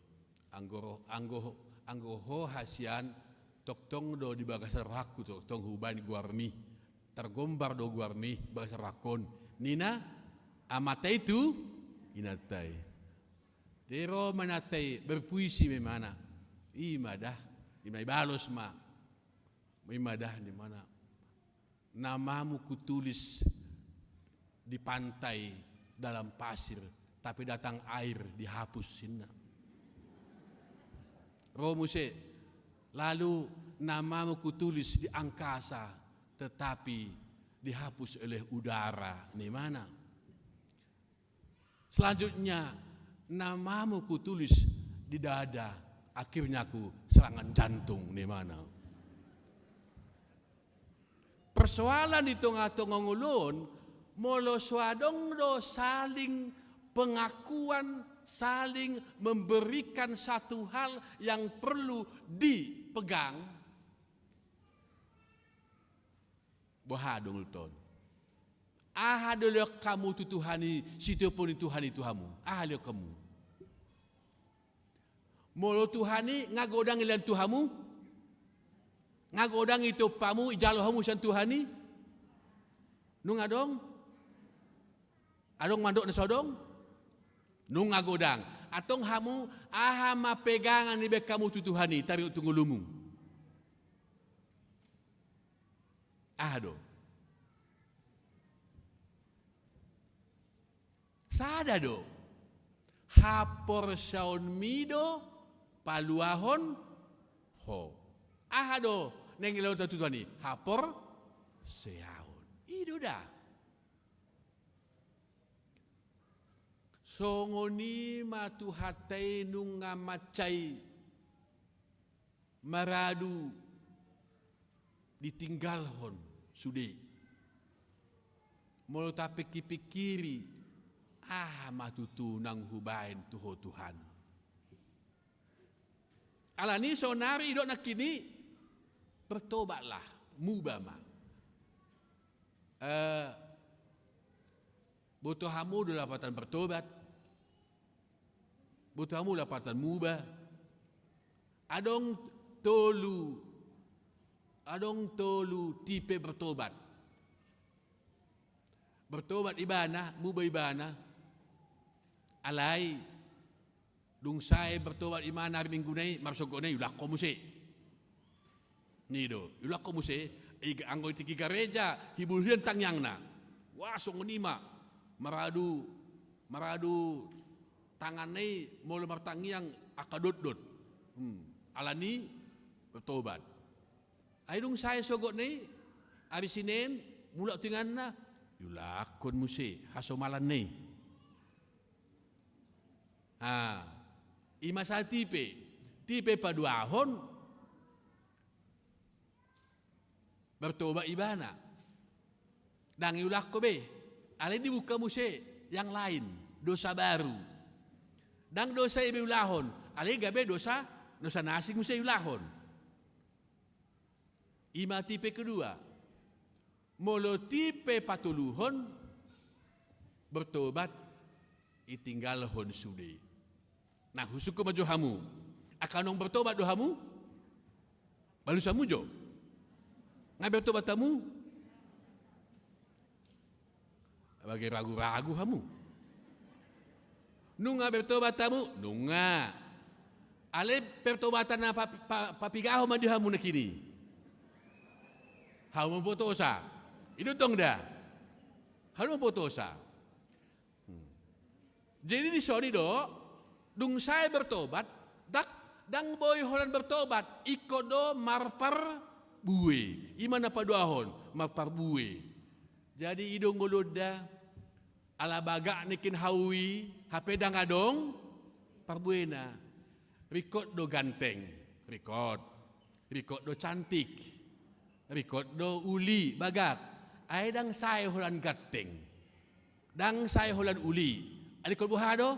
Anggo, anggo, anggo ho hasian, tongtong do di bagasan rohangku, tongtong hubaen goarmi. Tergombar do goarmi bagasan rohangkon. Ninna amanta i tu inanta i. Jadi ro ma inanta i, berpuisi ma imana. I ma da, i ma ibalos ma. I ma da, ninna imana. Namamu kutulis di pantai dalam pasir, tapi datang air dihapus, ninna. Ro muse, lalu namamu kutulis di angkasa, tetapi dihapus oleh udara, ninna imana. Selanjutnya, namamu kutulis di dada, akhirnya aku serangan jantung, ninna imana. Persoalan di tonga-tonga ngolu on, molo so adong do saling pengakuan, saling memberikan satu hal yang perlu dipegang, boha do ngolunta on? Aha do lehon hamu tu Tuhan i, sitiopon ni Tuhan i tu hamu? Aha lehon hamu? Molo Tuhan i, nga godang dilehon tu hamu? Nga godang ditompa hamu, dijalo hamu sian Tuhan i? Nunga adong? Adong mandok na so adong? Nunga godang. Antong hamu, aha ma pegangan dibaen hamu tu Tuhan i, taringot tu ngolumu? Aha do? Sada do. Haporseaonmi do paluahon ho. Aha do naeng dilehon tu Tuhan i? Haporseaon. I do da. Songon i ma Tuhanta i nunga mansai maradu ditinggalhon sude. Molo tapikir-pikiri, aha ma tutu naung hubaen tu ho Tuhan? Alani sonari idok nangkin i, bertobatlah, muba ma. Eh, boto hamu do lapatan bertobat? Boto hamu lapatan muba? Adong tolu, adong tolu tipe bertobat. Bertobat ibana, muba ibana. Alai dung sae bertobat ibana ari Minggu na i, marsogot na i, iulakhon muse. Ni do, iulakhon muse, i anggo di tingki gareja, hibul hian tangiangna. Wah, songon i ma, maradu, maradu tanganna i molo martangiang angka dotdot. Hmm. Alani bertobat. Ai dung sae sogotna i, ari Sinen, mulak tu inganna, iulakhon muse hasomalanna i. Ah, i ma sada tipe. Tipe paduahon, bertobat ibana. Ndang iulakhon be, alai dibuka muse yang lain, dosa baru. Ndang dosa i be iulahon, alai gabe dosa, dosa na asing muse iulahon. I ma tipe kedua. Molo tipe patoluhon, bertobat, itinggalhon sude. Nah, husungkun ma jo hamu. Angka naung bertobat do hamu? Balus hamu jo. Nga bertobat hamu? Bage ragu-ragu hamu. Nunga bertobat hamu? Nunga. Alai pertobatan na pa, pa, papigahon ma di hamu nangkin i. Hamu mambotosa. I do tong da. Hamu mambotosa. Hmm. Jadi dison i do, dung sae bertobat, ndang, ndang boi holan bertobat, ingkon do marparbue. I ma na paduahon, marparbue. Jadi i do ngolunta, ala bagak nangkin hau i, hape ndang adong parbuena. Ringkot do ganteng, ringkot. Ringkot do cantik. Ringkot do uli, bagak. Ai ndang sae holan ganteng. Ndang sae holan uli. Ai ingkon boha do?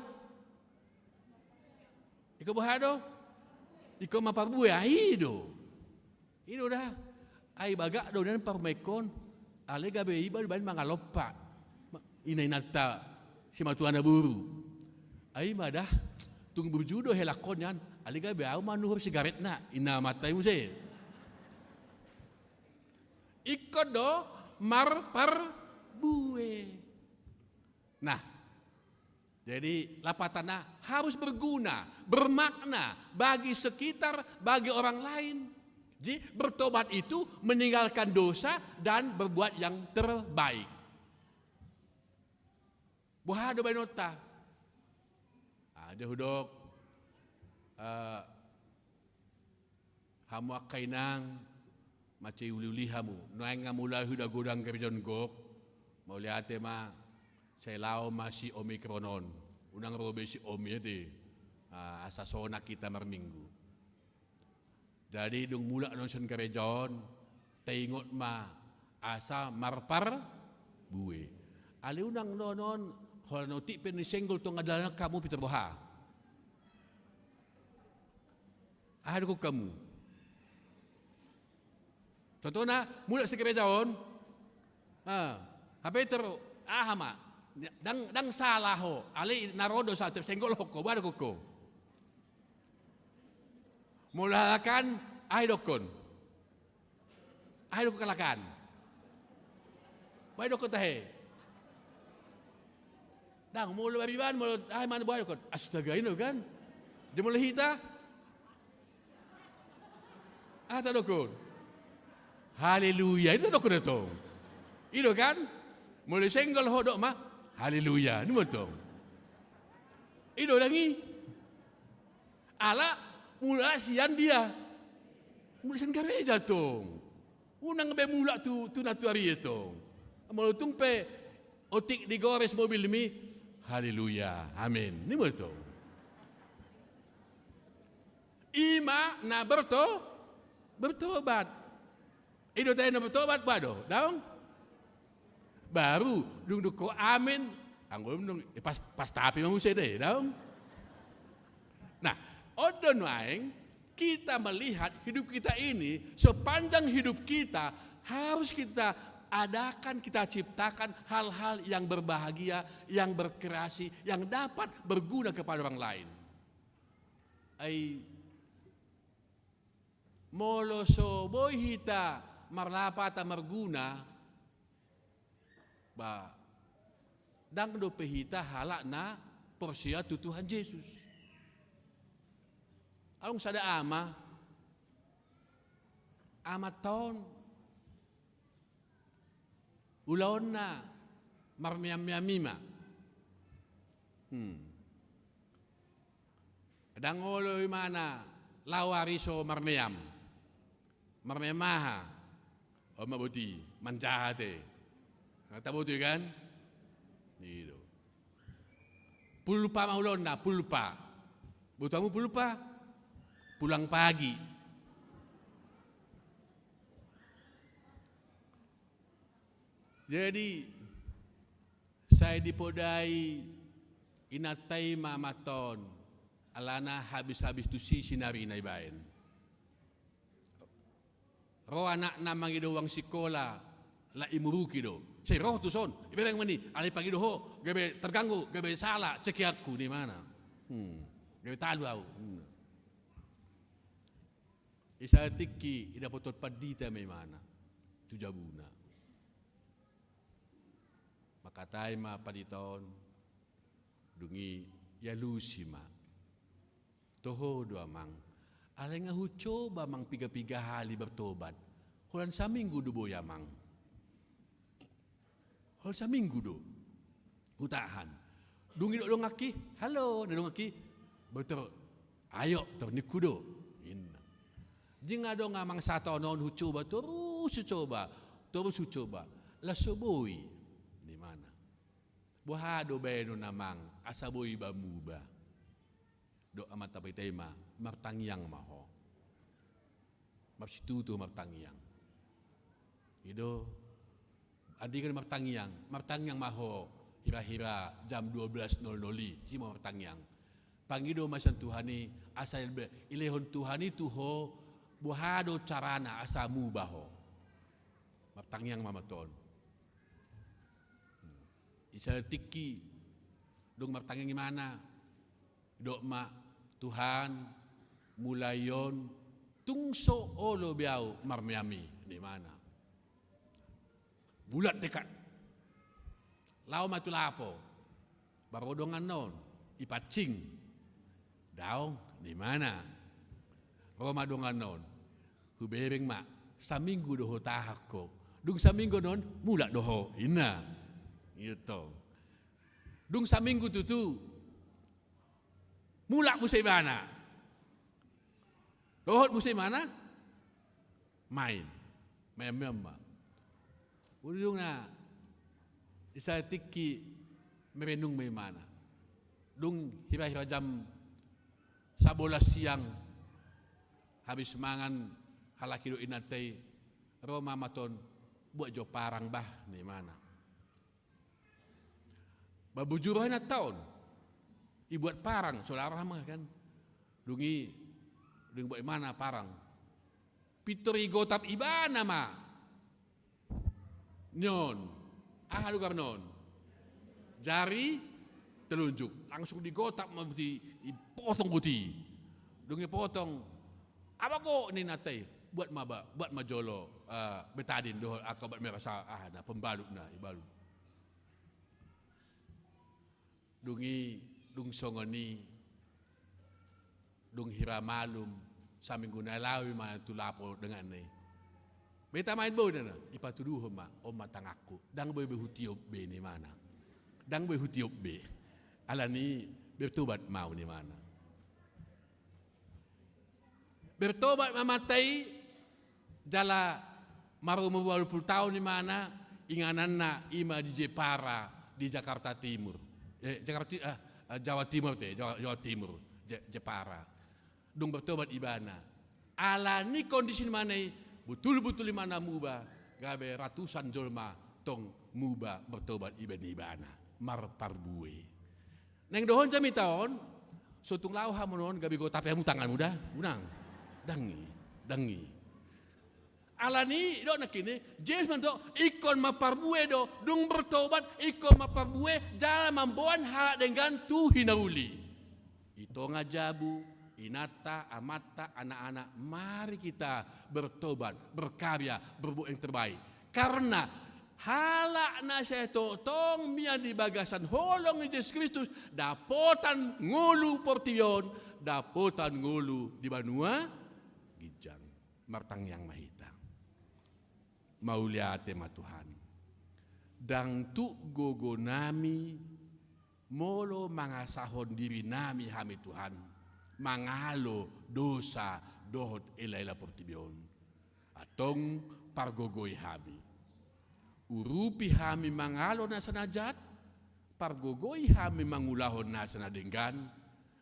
Ingkon boha do? Ingkon marparbue, ai i do. I do da. Ai bagak do nian parmaenkon. Alai gabe iba dibaen mangalompa. Ma-, ina-inanta simatuana boru. Ai ma da. Tung burju do helangkon nian. Alai gabe au manuhor sigaretna. Ina mata i muse. Ingkon do marparbue. Nah, jadi lapatanna harus berguna, bermakna bagi sekitar, bagi orang lain. Jadi bertobat itu meninggalkan dosa dan berbuat yang terbaik. Boha do baenonta? Ada hudok, eh, hamu angka inang, mansai uli-uli hamu. Nuaeng nga mulai huda godang gareja on gok, mauliate ma, sai laho ma si Omikron on. Unang ro be si Omi ate. Ah, asa sonang hita marminggu. Jadi dung mulak non sian gareja on, taingot ma asa marparbue. Alai unang non on, holan otik pe nisenggol tonga dalan hamu pintor boha. Aha dohonon hamu? Contohna, mulak sian gareja on. Ah, hape ter-, aha ma? Ndang, ndang sala ho. Alai na ro do sa, tersenggol ho, boha dohonon ho? Molo halak an, aha dohonon? Aha dohonon halak an? Boha dohonon tahe? Ndang, molo bariban, molo aha ma, boha dohonon? Astaga, i do kan? Jadi molo hita? Aha tadohonon? Haleluya, i do tadohonon tong. I do kan? Molo senggol ho, dok ma, haleluya, ninmu tong. I do ndang i? Ala mulak sian dia? Mulak sian gareja tong. Unang be mulak tu, tu na tuari i tong. Molo tung pe otik digores mobilmi, haleluya, amin, ninmu tong. I ma na berto-, bertobat. I do tahe na bertobat, boha do? Daong? Baru, dung dok ho amin, anggo dung, eh, pas, pas tapi ma muse tahe, daong? Nah, on do nuaeng, kita melihat hidup kita ini, sepanjang hidup kita, harus kita adakan, kita ciptakan hal-hal yang berbahagia, yang berkreasi, yang dapat berguna kepada orang lain. Ai, molo so boi hita marlapatan marguna, ba, ndang dope hita halak na porsea tu Tuhan Jesus. Adong sada ama, amanta on, ulaonna marmeam-meam i ma. Hmm. Ndang olo imana laho ari so marmeam. Marmeam aha? On ma boti, manjaha te. Nga taboto i kan? I do. Pulpa ma ulaonna, pulpa. Boto hamu pulpa? Pulang pagi. Jadi, sai dipodai inanta i ma amanta on, alana habis-habis tusi sinarina ibaen. Ro anakna mangido uang sikola, laho imuruki do. Sai ro tuson, ibereng ma ni, alai pangido ho, gabe terganggu, gabe sala cekianku, ni imana. Hmm. Gabe talu au. Hmm. Di sada tingki, didapothon pandita ma imana tu jabuna. Mangkatai ma pandita on, dung i dialusi ma. Toho do amang. Alai nga hucoba amang piga-piga hali bertobat. Holan saminggu do boi amang. Holan saminggu do hutahan. Dung i didok donganki, halo, na donganki, boi tor, ayo, tor ningku do. Inna. Jing adong amang sataon on hucoba, torus hucoba, torus hucoba. Las so boi, ni imana. Boha do baenon amang, asa boi ba muba. Dok amanta pandita i ma, martangiang ma ho. Marsitutu martangiang. I do, andigan martangiang, martangiang ma ho, hira-hira jam dua belas nol nol i, disi ma martangiang. Pangido ma sian Tuhan i, asa ilbe-, ilehon Tuhan i tu ho, boha do carana, asa muba ho. Martangiang ma amanta on. Di sada tingki, dung martangiang imana, didok ma, Tuhan, mulai on, tung so olo be au marmeam i, ni imana. Bulat tekad. Laho ma tu lapo. Ba ro donganna on, dipancing. Daong, ni imana. Ro ma donganna on. Hubereng ma, saminggu do hutahan ho. Dung saminggu annon, mulak do ho, inna. Gitu. Dung saminggu tutu. Mulak muse ibana. Dohot muse imana. Main. Main-main ma. Ujungna, di sada tingki merenung ma imana. Dung hira-hira jam sabolas siang, habis mangan halak i dohot inanta i, ro ma amanta on, buat jo parang bah, ni imana. Ba bujur roha inanta on. Dibuat parang, so lao roha ma kan. Dung i, dung dibuat imana parang. Pintor digotap ibana ma. Ni on. Aha do goarna on? Jari telunjuk. Langsung digotap ma boti, dipotong boti. Dung dipotong. Apa ko ni inanta i? Buat ma ba, buat ma jolo, eh, betadin dohot angka obat merah sa-, aha na, pembalut na, dibalut. Dung i, dung songon i, dung hira malum, saminggu nai laho imana tu lapo donganna i. Beta main boi, ninna, dipatuduhon ma, on ma tanganku, ndang boi be hutiop be, ni imana. Ndang boi hutiop be. Alani bertobat ma au, ni imana. Bertobat ma amanta i, jala marumur ualu pulu taon imana, ingananna i ma di Jepara, di Jakarta Timur. Eh, Jakarta Ti-, ah, ah, Jawa Timur te, Jawa, Jawa Timur, Je-, Jepara. Dung bertobat ibana. Alani kondisi ni imana i, butul-butul imana muba, gabe ratusan jolma tong muba bertobat ibana, ibana. Marparbue. Naeng dohon jamita on, so tung laho hamu on, gabe gotap hamu tanganmu da, unang. Ndang i, ndang i. Alani i, didok nangkin i, Jesus mandok, ingkon mambarbue do, dung bertobat, ingkon mambarbue, jala mamboan halak denggan tu hinauli. Di tonga jabu, inanta, amanta, anak-anak, mari kita bertobat, berkarya, berbuat yang terbaik. Karena halak na sai tongtong mian di bagasan holong ni Jesus Kristus, dapotan ngolu portibi on, dapotan ngolu di banua ginjang. Martangiang ma hita. Mauliate ma Tuhan. Ndang tuk gogonami molo mangasahon dirinami hami Tuhan, mangalo dosa dohot ela-ela portibi on. Antong pargogoi hami. Urupi hami mangalo nasa na jat, pargogoi hami mangulahon nasa na denggan,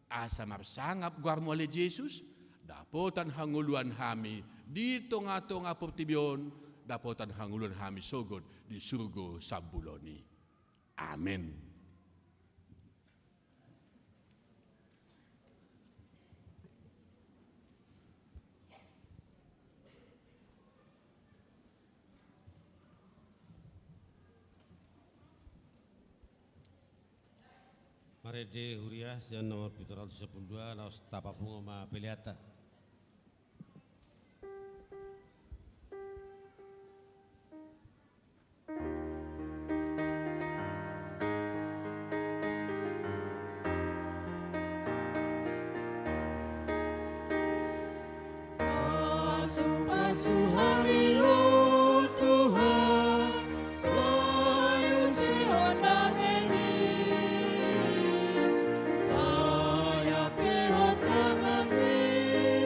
asa marsangap goarmu ale Jesus, dapotan hangoluan hami di tonga-tonga portibi on, dapotan hangoluan hami sogot di surgo sambulon i. Amen. Marende huria, sian nomor pitu ratus sampulu dua, laos tapapungu ma peleanta. Pasu-pasu hami, o Tuhan, sai use hondangmi, sai ampehon tanganmi,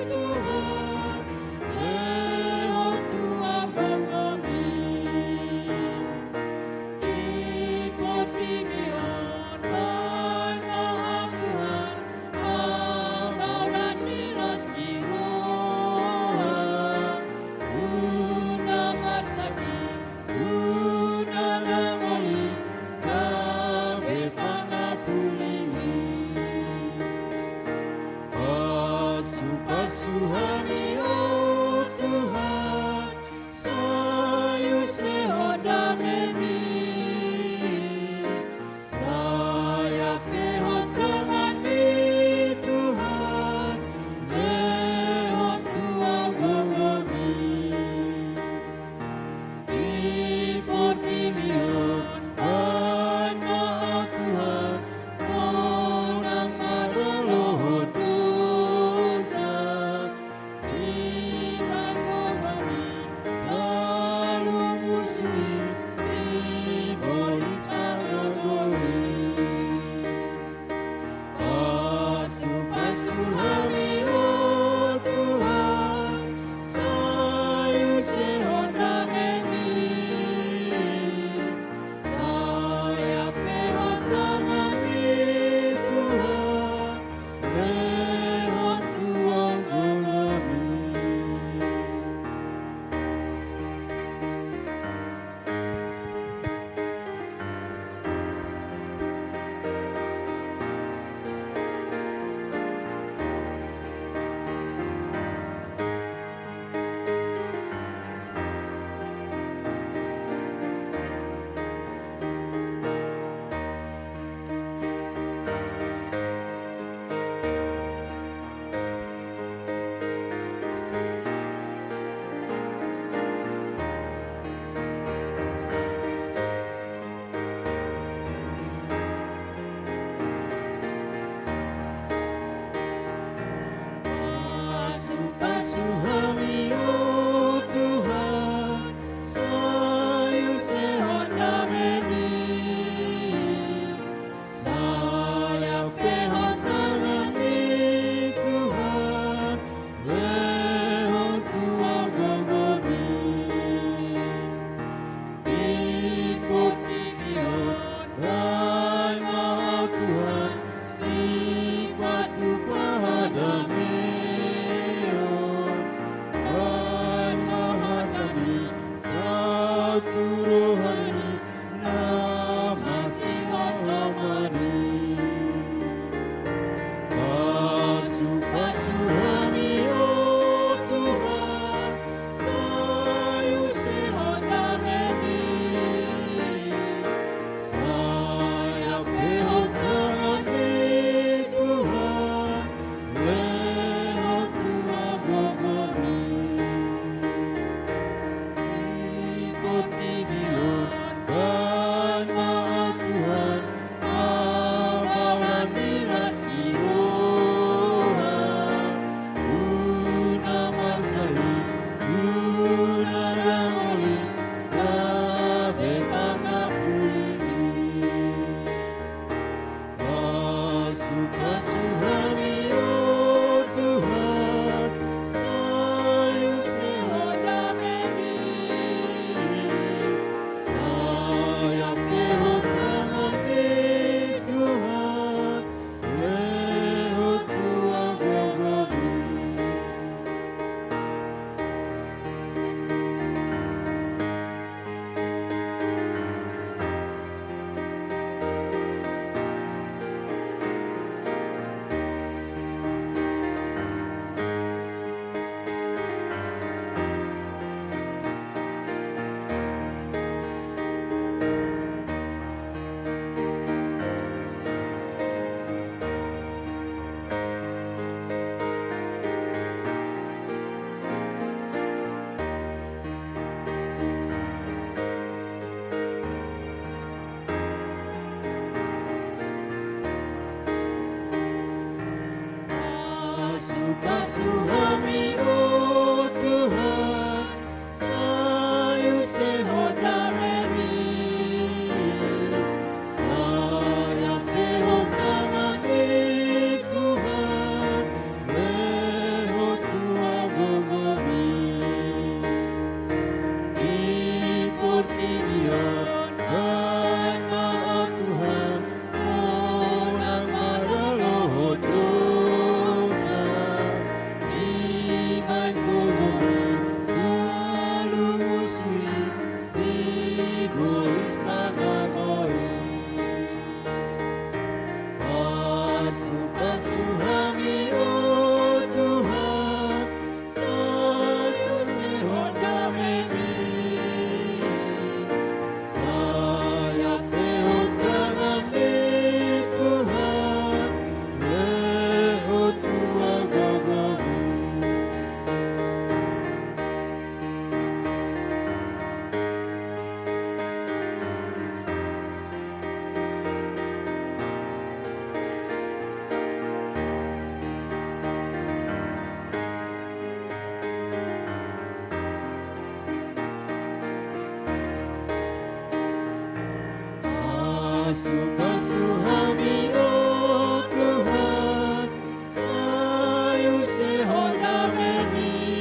Pasu-pasu hami, o Tuhan, sai usehon damemi.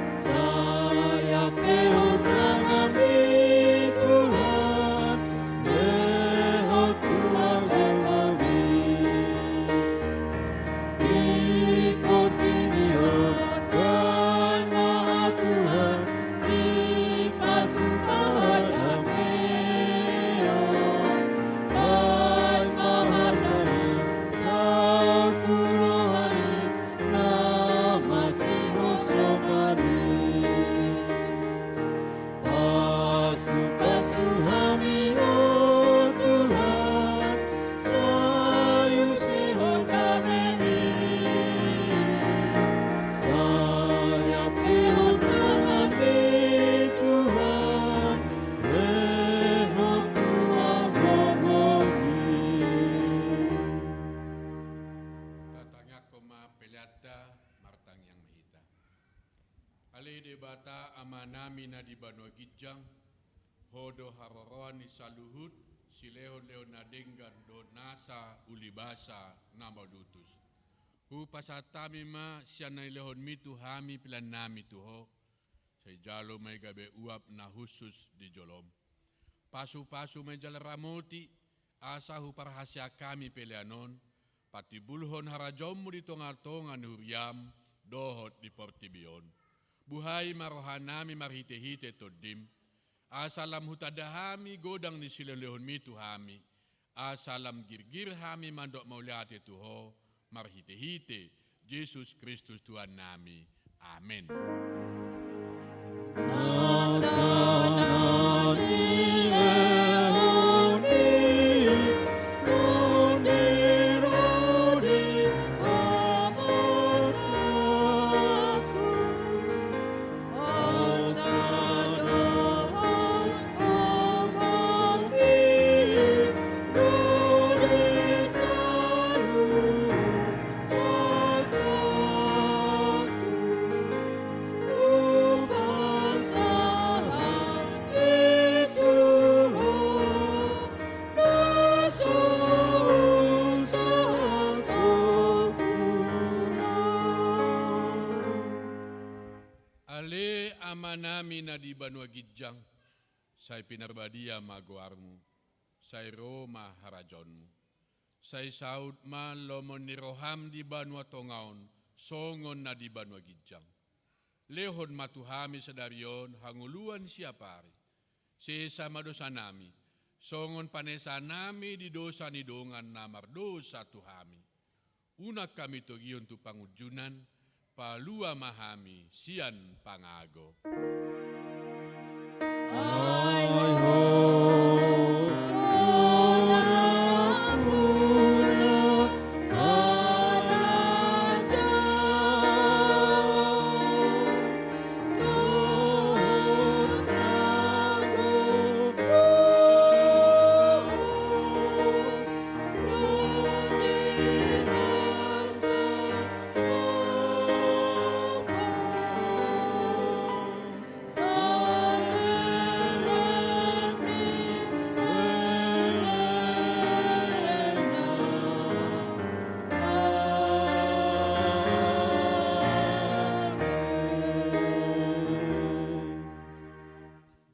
Sai ampehon tanganmi, Tuhan, lehon tu gogomi. Di portibi on, bahen ma, Tuhan, sipatu pardameion. Bahen ma hataMi saut tu rohami na masihosomani. Pasu-pasu hami, o Tuhan, sai usehon damemi. Sai ampehon tanganmi, Tuhan, lehon tu gogomi. Tatangiangkon ma peleanta, martangiang ma hita. Ale Debata Amanami na di banua ginjang, Ho do haroroan ni saluhut silehon-lehon na denggan dohot nasa ulibasa na mauliutus. Hupasahat hami ma sian na nilehonMi tu hami peleannami tu Ho, sai jalo ma i gabe uap na hushus di jolom. Pasu-pasu ma i jala ramoti, asa huparhaseang hami pelean on patimbulhon harajaonMu di tonga-tonga ni huriaM dohot di portibi on. Buhai ma rohanami marhite-hite TondiM, asa lam hutanda hami godang ni silehon-lehonMi tu hami, asa lam girgir hami mandok mauliate tu Ho, marhite-hite Jesus Kristus Tuhannami. Amen. Ale Amanami na di banua ginjang, sai pinarbadia ma goarMu, sai ro ma harajaonMu. Sai saut ma lomo ni rohaM di banua tonga on, songon na di banua ginjang. Lehon ma tu hami sadari on hangoluan siapari. Sesa ma dosanami, songon panesanami di dosa ni dongan na mardosa tu hami. Unang hami togihon tu pangunjunan, palua ma hami sian pangago. Ai Ho do ramuna harajaon dohot hagogoon.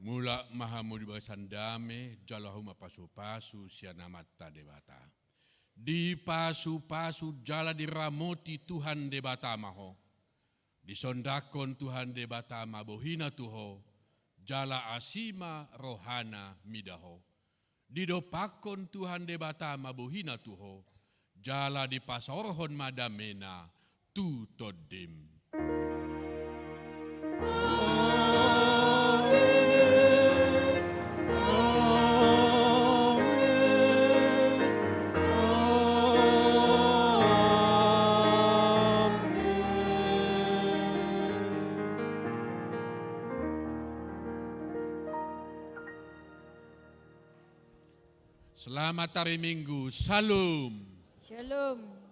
Mulak ma hamu di bagasan dame, jalo hamu ma pasu-pasu sian Amanta Debata. Dipasu-pasu jala diramoti Tuhan Debata ma ho. Disondangkon Tuhan Debata ma bohiNa tu ho, jala asi ma rohaNa mida ho. Didompakkon Tuhan Debata ma bohiNa tu ho, jala dipasaorhon ma dameNa tu tondim. Selamat hari Minggu. Shalom. Shalom.